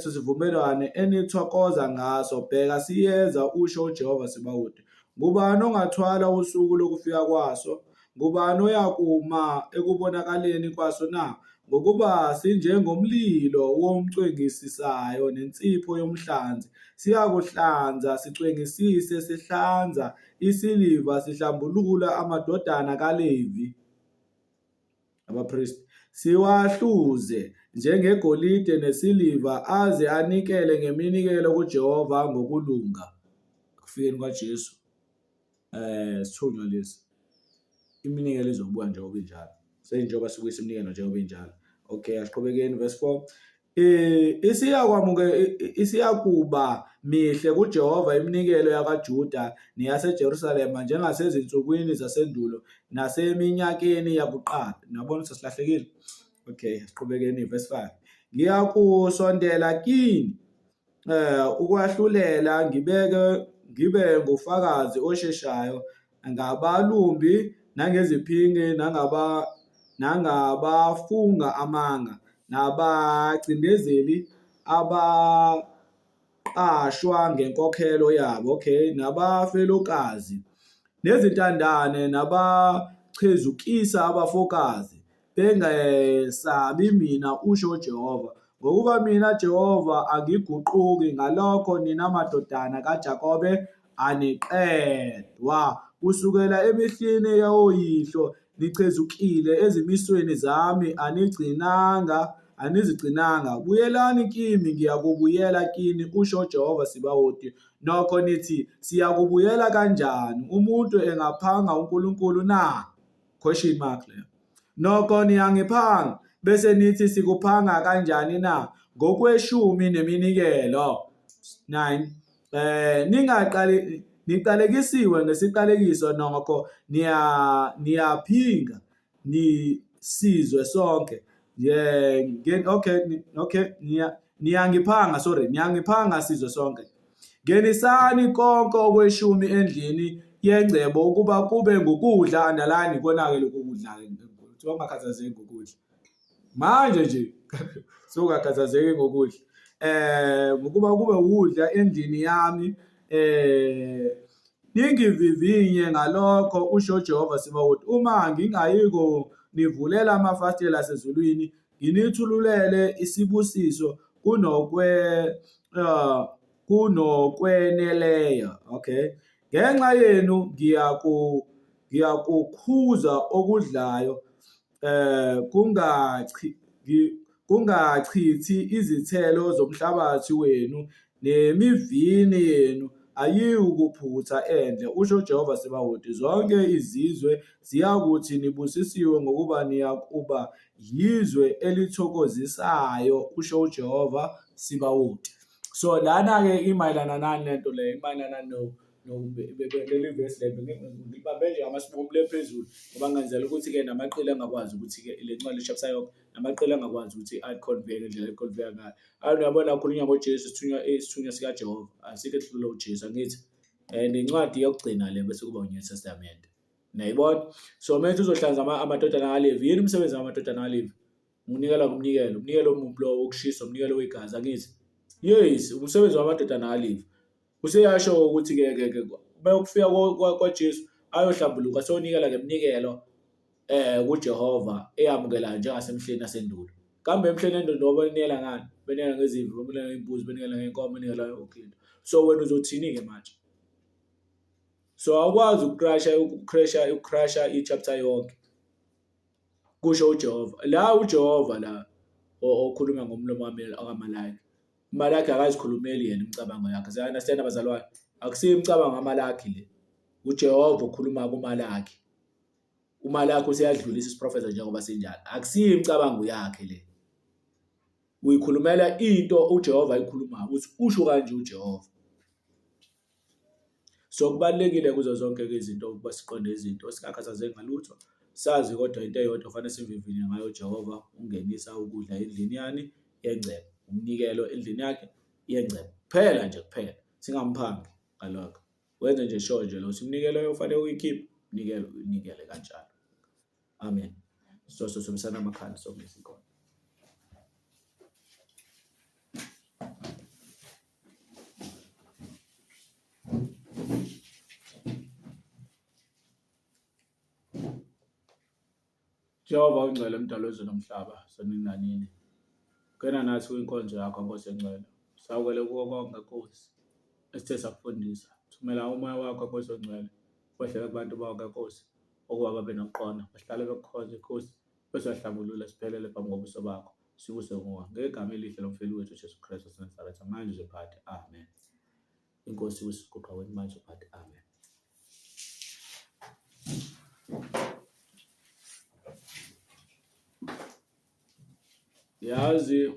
sesivumelwane enithokoza ngaso, bheka, siyeza, usho uJehova Sebawoti. Ngubani ongathwala usuku lokufika kwaso? Ngubani oyakuma ekubonakaleni kwaso na? Ngokuba sinjengomlilo womcwengisisayo nensipho yomhlanzi, siyakuhlanza, sicwengisise, sihlanza isiliva, sihlambulula amadodana kaLevi, abapristi, siwahluze njengegolide nesiliva, aze anikele ngeminikelo kuJehova ngokulunga. Ekufikeni kwaJesu sithunywa lesi iminikelo izobuya njengoba injalo senjengoba sibuyisa iminikelo njengoba injalo. Okay, asiqhubekeni verse 4. Isiyakuba mihle kuJehova iminikelo yakwaJuda neyaseJerusalema njengasezinsukwini zasendulo naseminyakeni yakuqala. Niyabona ukuthi silahlekile? Okay, siqhubekeni verse 5. Ngiyakusondela kini ukwahlulela ngibeke ngibe ngufakazi osheshayo ngabalumbi nangeziphingi nangaba nangabafunga amanga nabacindezeli abaqashwa ngenkokhelo yabo, okay, nabafelokazi nezintandane nabachezukisa abafokazi bengesabi mina, usho uJehova. Ngokuba mina Jehova angiguquki, ngalokho nina madodana kaJakobe aniqedwa. Kusukela emihleni yawoyihlo nichezukile ezimisweni zami, anigcinanga anizigcinanga. Buyelani kimi, ngiyakubuyela kini, usho uJehova Sibawoti. Nokho nithi, siyakubuyela kanjani? Umuntu engaphanga uNkulunkulu na? Question mark leyo. Nokho niyangiphanga, bese nithi sikuphanga kanjani na? Ngokweshumi neminikelo. 9 ningaqali niqalekisiwe ngesiqalekiso nokho niya niyaphinga nisizwe sonke yeah okay okay niya niyangiphanga sorry niyangiphanga sizwe sonke Ngenisani konke okweshumi endlini yengcebo ukuba kube ngukudla andalani konake lokhu kudla kuthiwa ungakhathazeki ngokudla manje nje sungakhathazeki ngokudla ngokuba kube ukudla endlini yami ningivivinye ngalokho usho uJehova Sebawoti uma ngingayiko nivulela amafasitela asezulwini nginithululele isibusiso kunokwe kunokweneleyo okay ngenxa yenu ngiyaku ngiyakukhuza okudlayo kungachi kungachithi izithelo zomhlabathi wenu nemivini yenu ayiwukuphutha endle, usho uJehova Sebawoti. Zonke izizwe ziyakuthi nibusisiwe ngokuba niyakuba yizwe elithokozisayo, usho uJehova Sebawoti. So lana-ke imayelana nani lento le, imayelana no leli vesi le ngibambe nje amasibomu le phezulu ngoba ngenzela ukuthi-ke namaqili angakwazi ukuthi-ke le ncwadi le-chapter yonke namaqili angakwazi ukuthi ayikhonveye ngendlela ekhonveya ngayo. Ayi uyabona kukhulunywa ngoJesu isithunywa isithunywa sikaJehova asikho esihlula uJesu angithi and incwadi yokugcina le bese kuba uNew Testament. Niyayibona? So manje uzohlanza amadodana kaLevi. Yini umsebenzi wamadodana kaLevi? Unikela kumnikelo, umnikelo omuphi lowo wokushiswa, umnikelo wegazi angithi? Yes, umsebenzi wamadodana kaLevi. Useyasho ukuthi ke ke ke bayokufika kwaJesu ayohlambuluka sonikela ngeminikelo kuJehova eyamukelayo njengasemhleni nasendulo. Kambe emhleni endulo noma benikela ngani? Benikela ngezimvu, benikela ngey'mbuzi, benikela ngey'nkomo, benikela yonke into. So wena uzothini-ke manje? So awukwazi ukukrasha ukukrasha ukukrasha i-chapter yonke. Kusho uJehova. La uJehova la okhuluma ngomlomo wami akaMalaki. UMalaki akazikhulumeli yena imicabango yakhe. Siya-understand bazalwane? Akusiyo imicabango kaMalaki le. UJehova ukhuluma kuMalaki. UMalaki useyadlulisa isiprofetho njengoba sinjalo. Akusiyo imicabango yakhe le. Uyikhulumela into uJehova ayikhulumayo ukuthi usho kanje uJehova. So kubalulekile kuzo zonke-ke izinto ukuba siqonde izinto singakhathazeki ngalutho, sazi kodwa into eyodwa kufanele sivivinye ngayo uJehova ungenisa ukudla endlini yani yengcebo, umnikelo endlini yakhe yengcebo kuphela nje kuphela, singamphangi ngalokho. Wenze nje sure nje lo ukuthi iminikelo ofanele uyikhiphe, umnikelo uyinikele kanjalo. Amen. So sosobisana amakhanda sokumisa inkonzo. Jehova ungcwele mdalo wezulu nomhlaba sonini nanini. Ngena nathi kwinkonzo yakho Nkosi engcwele. Sawukele kuko konke Nkosi esithe sakufundisa. Thumela umoya wakho Nkosi ongcwele wehlele kubantu bonke Nkosi ukuba babe nokuqonda bahlale bekukhonza Nkosi bese uyahlambulula siphelele phambi kobuso bakho. Sibuse nguwe ngegama elihle lomfeli wethu uJesu Kristu waseNazaretha manje uzophatha. Amen. Inkosi ibusise kwenu manje uzophatha. Amen. Yazi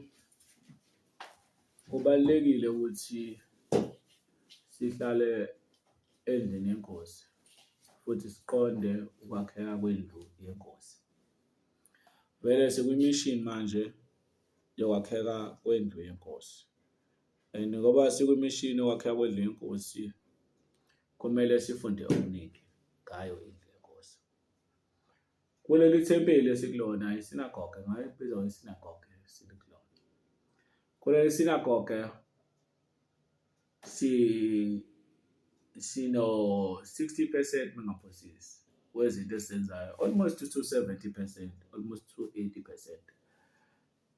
kubalulekile ukuthi sihlale endlini yenkosi futhi siqonde ukwakheka kwendlu yenkosi. Vele sikwimishini manje yokwakheka kwendlu yenkosi and ngoba sikwimishini yokwakheka kwendlu yenkosi kumele sifunde okuningi ngayo indlu yenkosi. Kuleli thempeli esikulona isinagoge ngabe kubizwa ngesinagoge esikulona. Kuleli sinagoge si sino 60% mengaphosisi wezinto esizenzayo almost to 70% almost to 80%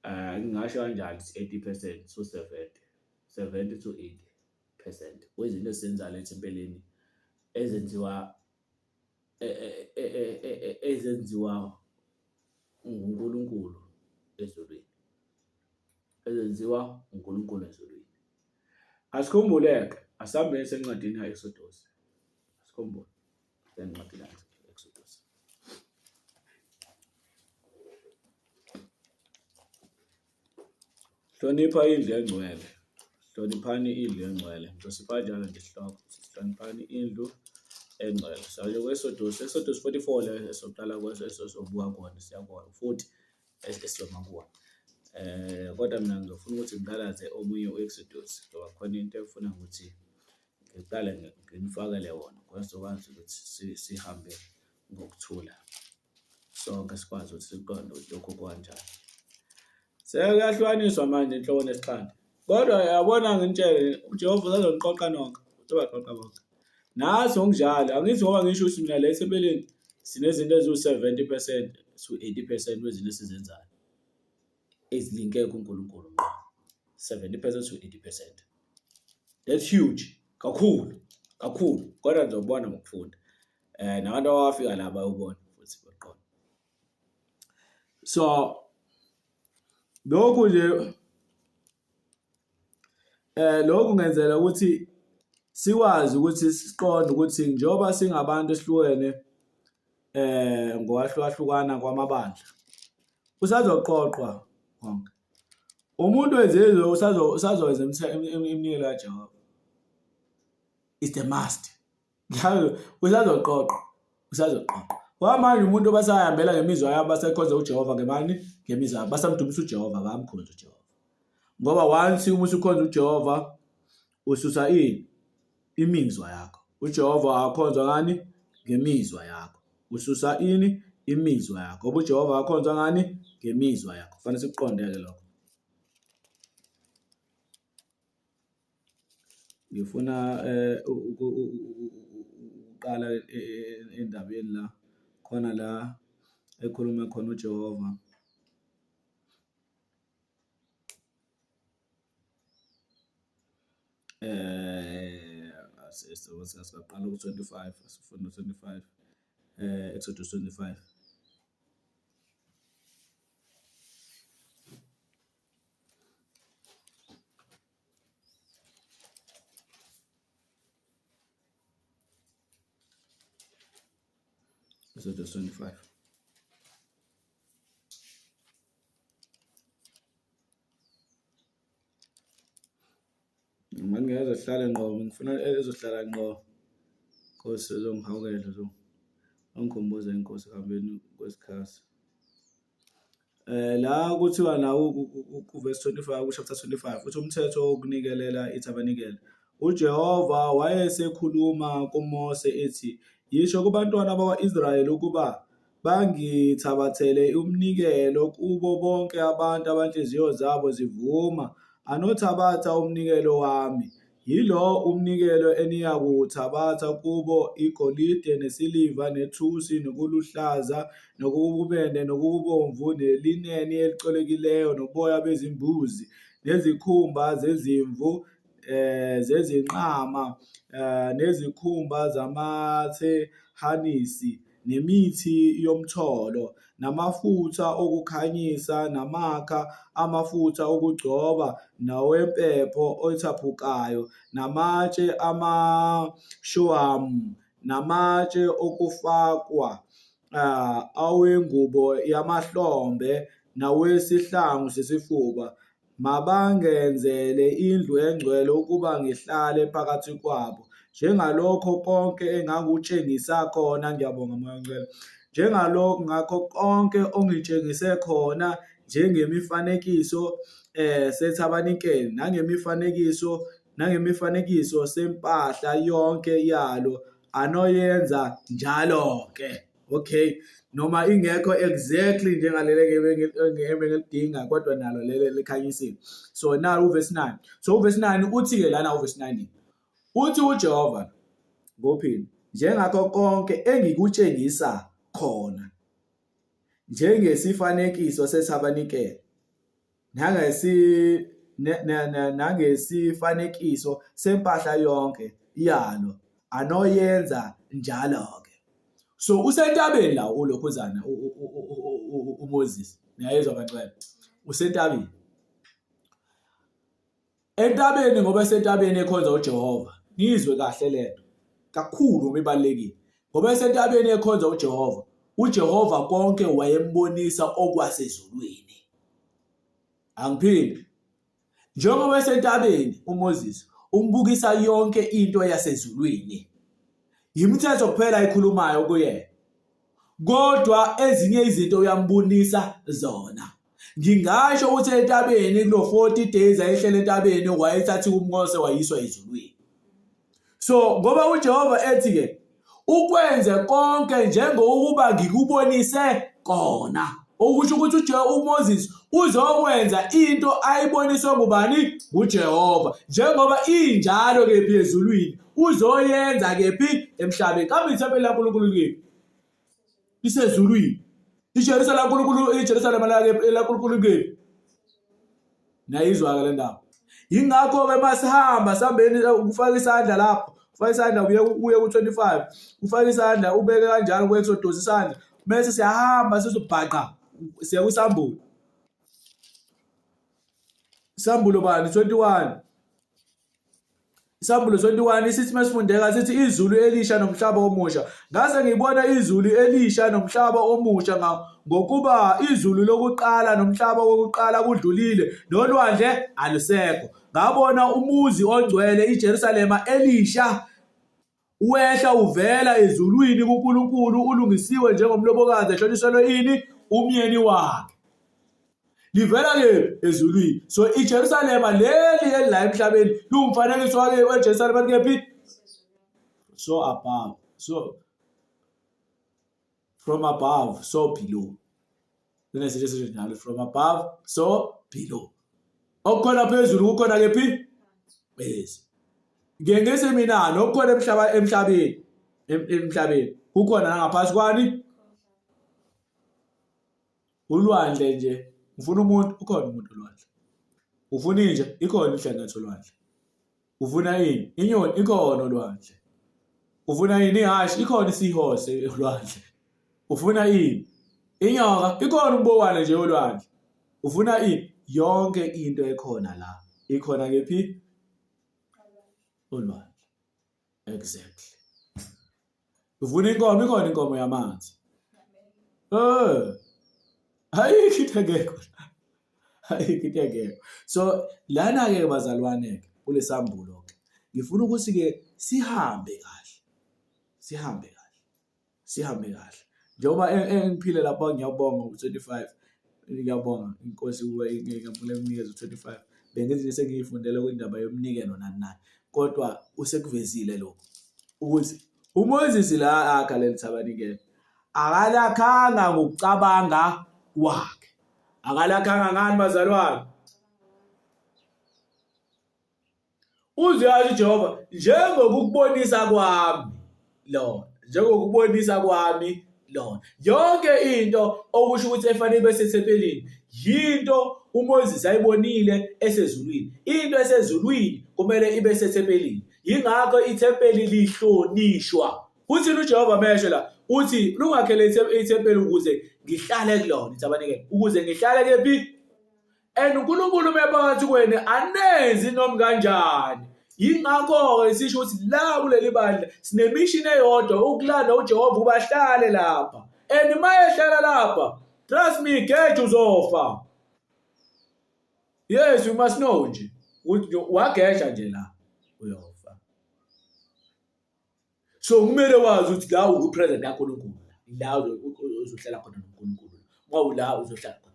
eh ngingasho kanjalo 80% to 70 70 to 80% wezinto esizenzayo ethempelini ezenziwa ezenziwa nguNkulunkulu ezulwini, ezenziwa uNkulunkulu ezulwini. Asikhumbule-ke, asihambeni sencwadini ka-Exodus. Asikhumbule sencwadini ka-Exodus. Hlonipha indlu engcwele, hloniphani indlu engcwele. Ngizosipha kanjalo nje isihloko, hloniphani indlu engcwele. Sale ku-Exodus, Exodus 44 le esoqala kuso esobuka kuwona siya kuwona futhi esiyoma kuwona. Eh kodwa mina ngizofuna ukuthi ngiqalaze omunye u-Exodus ngoba khona into efuna ukuthi ngiqale nginifakele wona khona sizokwazi ukuthi sihambe ngokuthula. Sonke sikwazi ukuthi siqonde ukuthi lokhu kukanjani. Sekuyahlukaniswa manje inhloko nesixhanti. Kodwa yabona nginitshele uJehova usazoniqoqa nonke, uzobaqoqa bonke. Nathi ngokunjalo, angithi ngoba ngisho ukuthi mina la ethempelini sinezinto eziwu-70 percent to 80 percent wezinto esizenzayo ezilinke kuNkulunkulu ngqo. 70 percent to 80 percent. That's huge kakhulu kakhulu, kodwa nizobona ngokufunda. Eh nabantu abafika la bayobona futhi baqonda. So lokhu nje eh lokhu ngenzela ukuthi sikwazi ukuthi siqonde ukuthi njengoba singabantu esihlukene eh ngokwahlukahlukana kwamabandla usazoqoqwa konke umuntu wezizwe usazowenza iminikelo kaJehova is the must Usazoqoqwa, usazoqoqwa. Kwamanje umuntu basahambela ngemizwa yabo basekhonza uJehova ngemani? Ngemizwa yabo. Basamdumisa uJehova, abamkhonzi uJehova. Ngoba once uma usukhonza uJehova ususa ini? Imizwa yakho. UJehova akhonzwa ngani? Ngemizwa yakho. Ususa ini? Imizwa yakho. Ngoba uJehova akhonzwa ngani? Ngemizwa yakho. Kufanele sikuqonde-ke lokho. Ngifuna eh, ukuqala e, e, endabeni la khona la ekhuluma khona uJehova. Eh sesiqala ku-25 sifunda u-25 eh Exodus 25. Exodus 25. Noma ngeke ezohlala ngqo ngifuna ezohlala ngqo Nkosi ezongihawukela zo angikhumbuze inkosi ekuhambeni kwesikhathi. La kuthiwa la ku-verse 25 ku-chapter 25 uthi umthetho wokunikelela ithabanikeli. UJehova wayesekhuluma kuMose ethi, Yisho kubantwana bakwa-Israyeli ukuba bangithabathele umnikelo kubo bonke abantu abanhliziyo zabo zivuma, anothabatha umnikelo wami. Yilo umnikelo eniyakuwuthabatha kubo, igolide, nesiliva, nethusi, nokuluhlaza, nokububende, nokubomvu, nelineni elicolekileyo, noboya bezimbuzi, nezikhumba zezimvu, zezinqama, nezikhumba zamathehanisi, nemithi yomtholo, namafutha okukhanyisa, namakha amafutha okugcoba, nawempepho ethaphukayo, namatshe amashohamu, namatshe okufakwa awengubo yamahlombe, nawesihlangu sesifuba. Mabangenzele indlu engcwele ukuba ngihlale phakathi kwabo, njengalokho konke engakutshengisa khona. Ngiyabonga Moya oNgcwele. Njengalokho ngakho konke ongitshengise khona njengemifanekiso sethabanikeli nangemifanekiso sempahla yonke yalo anoyenza njalo-ke. Okay, noma ingekho exactly njengaleli ebengilidinga kodwa nalo leli likhanyisile. So now uverse 9. So uverse 9 uthi-ke lana uverse 9 uthi uJehova ngophini njengakho konke engikutshengisa khona njengesifanekiso sethabanikeli nangesifanekiso sempahla yonke yalo anoyenza njalo-ke. So usentabeni la ulokhuzana uMoses, niyayizwa bacwele, usentabeni. Entabeni ngoba esentabeni ekhonza uJehova, niyizwe kahle lento kakhulu ngoba ibalulekile. Ngoba esentabeni ekhonza uJehova, uJehova konke wayembonisa okwasezulwini. Angiphindi. Njengoba esentabeni uMoses umbukisa yonke into yasezulwini. Yimithetho kuphela ayikhulumayo kuyena. Kodwa ezinye izinto uyambonisa zona. Ngingasho ukuthi entabeni kulo 40 days ayehlele entabeni wayethatha uMose wayiswa ezulwini. So ngoba uJehova ethi ke ukwenze konke njengokuba ngikubonise kona. Okusho ukuthi uMoses uzokwenza into ayiboniswe ngubani? NguJehova. Njengoba injalo kephi ezulwini, uzoyenza kephi emhlabeni. Kambe ithempeli laNkulunkulu likephi? Lisezulwini. IJerusalema laNkulunkulu, iJerusalema laNkulunkulu likephi? Nayizwa-ke le ndaba. Yingakho-ke uma sihamba sihambeni ufake isandla lapho, ufake isandla uye uye ku-25, ufake isandla ubeke kanjalo ku-Exodus isandla, bese siyahamba sizobhaqa siya kwisambulo. Isambulo bani? 21. Isambulo 21 isithi masifundeka sithi izulu elisha nomhlaba omusha. Ngase ngibona izulu elisha nomhlaba omusha ngokuba izulu lokuqala nomhlaba wokuqala kudlulile nolwandle alusekho. Ngabona umuzi ongcwele iJerusalema elisha wehla uvela ezulwini kuNkulunkulu ulungisiwe njengomlobokazi ehlonyiselwe ini umyeni wakhe. Livela kephi? Ezulwini. So iJerusalema leli elila emhlabeni liwumfanekiso wake weJerusalema kephi? So above. So from above so below. Kunezinto ezinjalo from above so below. Okukhona phezulu kukhona kephi? Yes. Ngeke ngithi mina nokukhona emhlaba emhlabeni emhlabeni kukhona nangaphansi kwani? Ulwandle nje ufuna umuntu ukhona umuntu olwandle. Ufuna inja ikhona inhlangatho olwandle. Ufuna ini? Inyoni ikhona olwandle. Ufuna ini? Ihhashi ikhona isihose olwandle. Ufuna ini? Inyoka ikhona umbowane nje olwandle. Ufuna ini? Yonke into ekhona la ikhona kephi? Olwandle. Exactly. Uvuna inkomo ikhona inkomo yamanzi. Eh. Ayikho into engekho. Ayikho into engekho. So lana ke bazalwane ke kulesambulo ke ngifuna ukuthi ke sihambe kahle. Sihambe kahle. Sihambe kahle. Njengoba engiphile lapha ngiyabonga u-25 ngiyabonga inkosi ukuba ingavule nginikeze u-25 bengithi nje sengiyifundele kwindaba yomnikelo nani nani kodwa usekuvezile lokhu ukuthi uMoses la akha leli thabanikelo akalakhanga ngokucabanga kwakhe akalakhanga ngani bazalwane Uze athi uJehova njengokukubonisa kwami lona njengokubonisa kwami lona yonke into okusho ukuthi efanele ibe sethempelini yinto uMoses ayibonile esezulwini into esezulwini kumele ibe sethempelini yingakho ithempeli lihlonishwa uthini uJehova mesho la uthi lungakhele ithempeli ukuze ngihlale kulona ithabanikele ukuze ngihlale kephi And uNkulunkulu uma ephakathi kwenu anenzi noma kanjani. Yingakho-ke sisho ukuthi la kuleli bandla sinemishini eyodwa ukulanda uJehova ukuba ahlale lapha. And uma ehlala lapha Trust me, geja uzofa. Yes, you must know nje ukuthi wageja nje la uyofa. So kumele wazi ukuthi la uku-present kaNkulunkulu, la uzohlala khona noNkulunkulu. Uma ula uzohlala khona.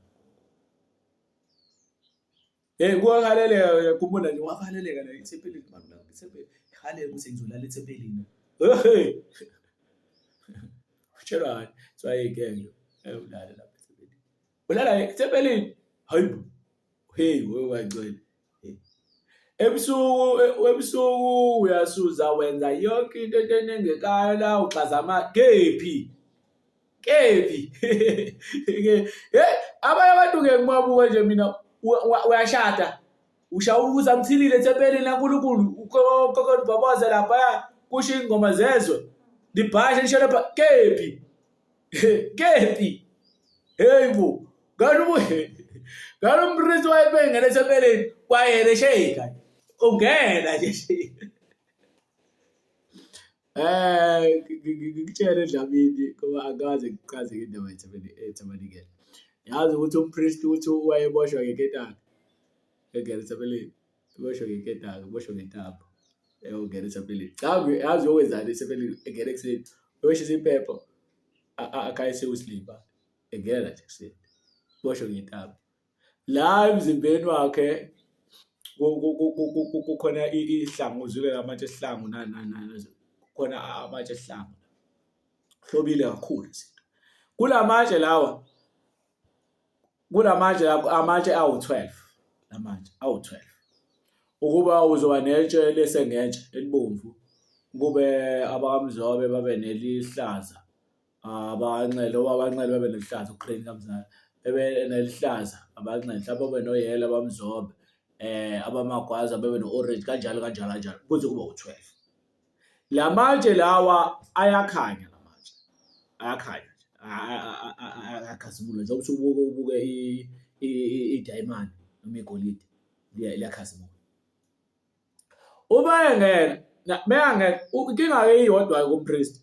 Hey, kuyahaleleka, uyakhumbula nje wahaleleka la ethempelini mama la ethempelini. Halele ukuthi ngizolala ethempelini. Hey. Utshelwani? Kuthiwa hey ngeke ulale lapha ethempelini. Ulala ethempelini? Hayibo. Hey, wewe wangcwele. Ebusuku ebusuku uyasuza wenza yonke into enengekayo la uxaza ama kephi? Kephi? Hey, abanye abantu ke ngibabuka nje mina uyashada. Ushaya ukuza mthilile ethempelini laNkulunkulu ukokobhoboza lapha kusho ingoma zezwe. Libhashe lisho lapha kephi? Kephi? Hey bo, ngani ubuye? Ngani umpristi wayebengena ethempelini kwayena eshayika. Ungena nje shika. Eh ngikutshele Dlamini ngoba angikaze ngichaze ngendaba yethabanikeli. Yazi ukuthi umpristi uthi wayeboshwa ngeketanga engena ethempelini, eboshwa ngeketanga, eboshwa ngentambo eyongena ethempelini. Cha yazi uyokwenzani ethempelini engena ekuseni, uyoshisa impepho akhayise usilibha engena nje ekuseni, eboshwe ngentambo. La emzimbeni wakhe kukhona ihlangu uzwile lamatshe esihlangu nani nani nani kukhona amatshe esihlangu hlobile kakhulu izinto kulamatshe lawa kulamatshe amatshe awu-12 lamatshe awu-12 ukuba uzoba netshe lesengetshe elibomvu kube abakamzobe babe nelihlaza Abanxele obabanxele babe nelihlaza uCrane kamzala bebe nelihlaza abanxele mhlawumbe babe noyela abamzobe abamagwaza bebe no-orange kanjalo kanjalo kanjalo kuze kube u-12. La matshe lawa ayakhanya la matshe ayakhanya ayakhazimula njengoba usubuke ubuke idayimane noma igolide liyakhazimula. Uma engena meyangena inkinga-ke iyodwa-ke kumpristi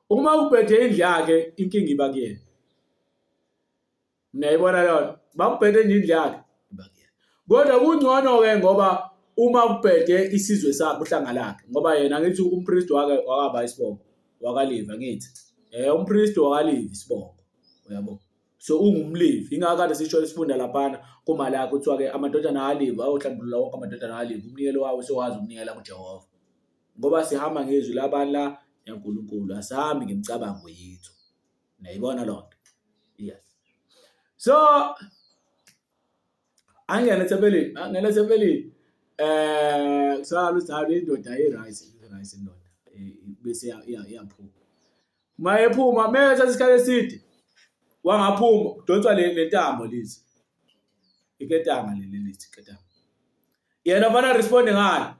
uma kubhede indlu yakhe inkinga iba kuyena niyayibona leyo nto bakubhede nje indlu yakhe iba kuyena kodwa kungcono-ke ngoba uma kubhede isizwe sakhe uhlanga lakhe ngoba yena ngithi umpristi wake wakaba isibongo wakaliva ngithi um umpristi wakaliva isibongo uyabo. So ungumLevi. Ingakho kade sisho isifunda laphana kuMalaki kuthiwa-ke amadodana kaLevi ayohlambulula wonke amadodana kaLevi, umnikelo wawo usewazi ukunikela kuJehova. Ngoba sihamba ngezwi labani la yaNkulunkulu, asihambi ngemicabango yethu. Niyayibona loo nto? Yes. So angene ethempelini, angene ethempelini. Eh kusala ukuthi hayi indoda i-right, i-right indoda. Bese iyaphuma. Uma ephuma methatha isikhathi eside wangaphuma kudonswa le ntambo lithi iketanga leli lithi iketanga. Yena fanele responde ngani?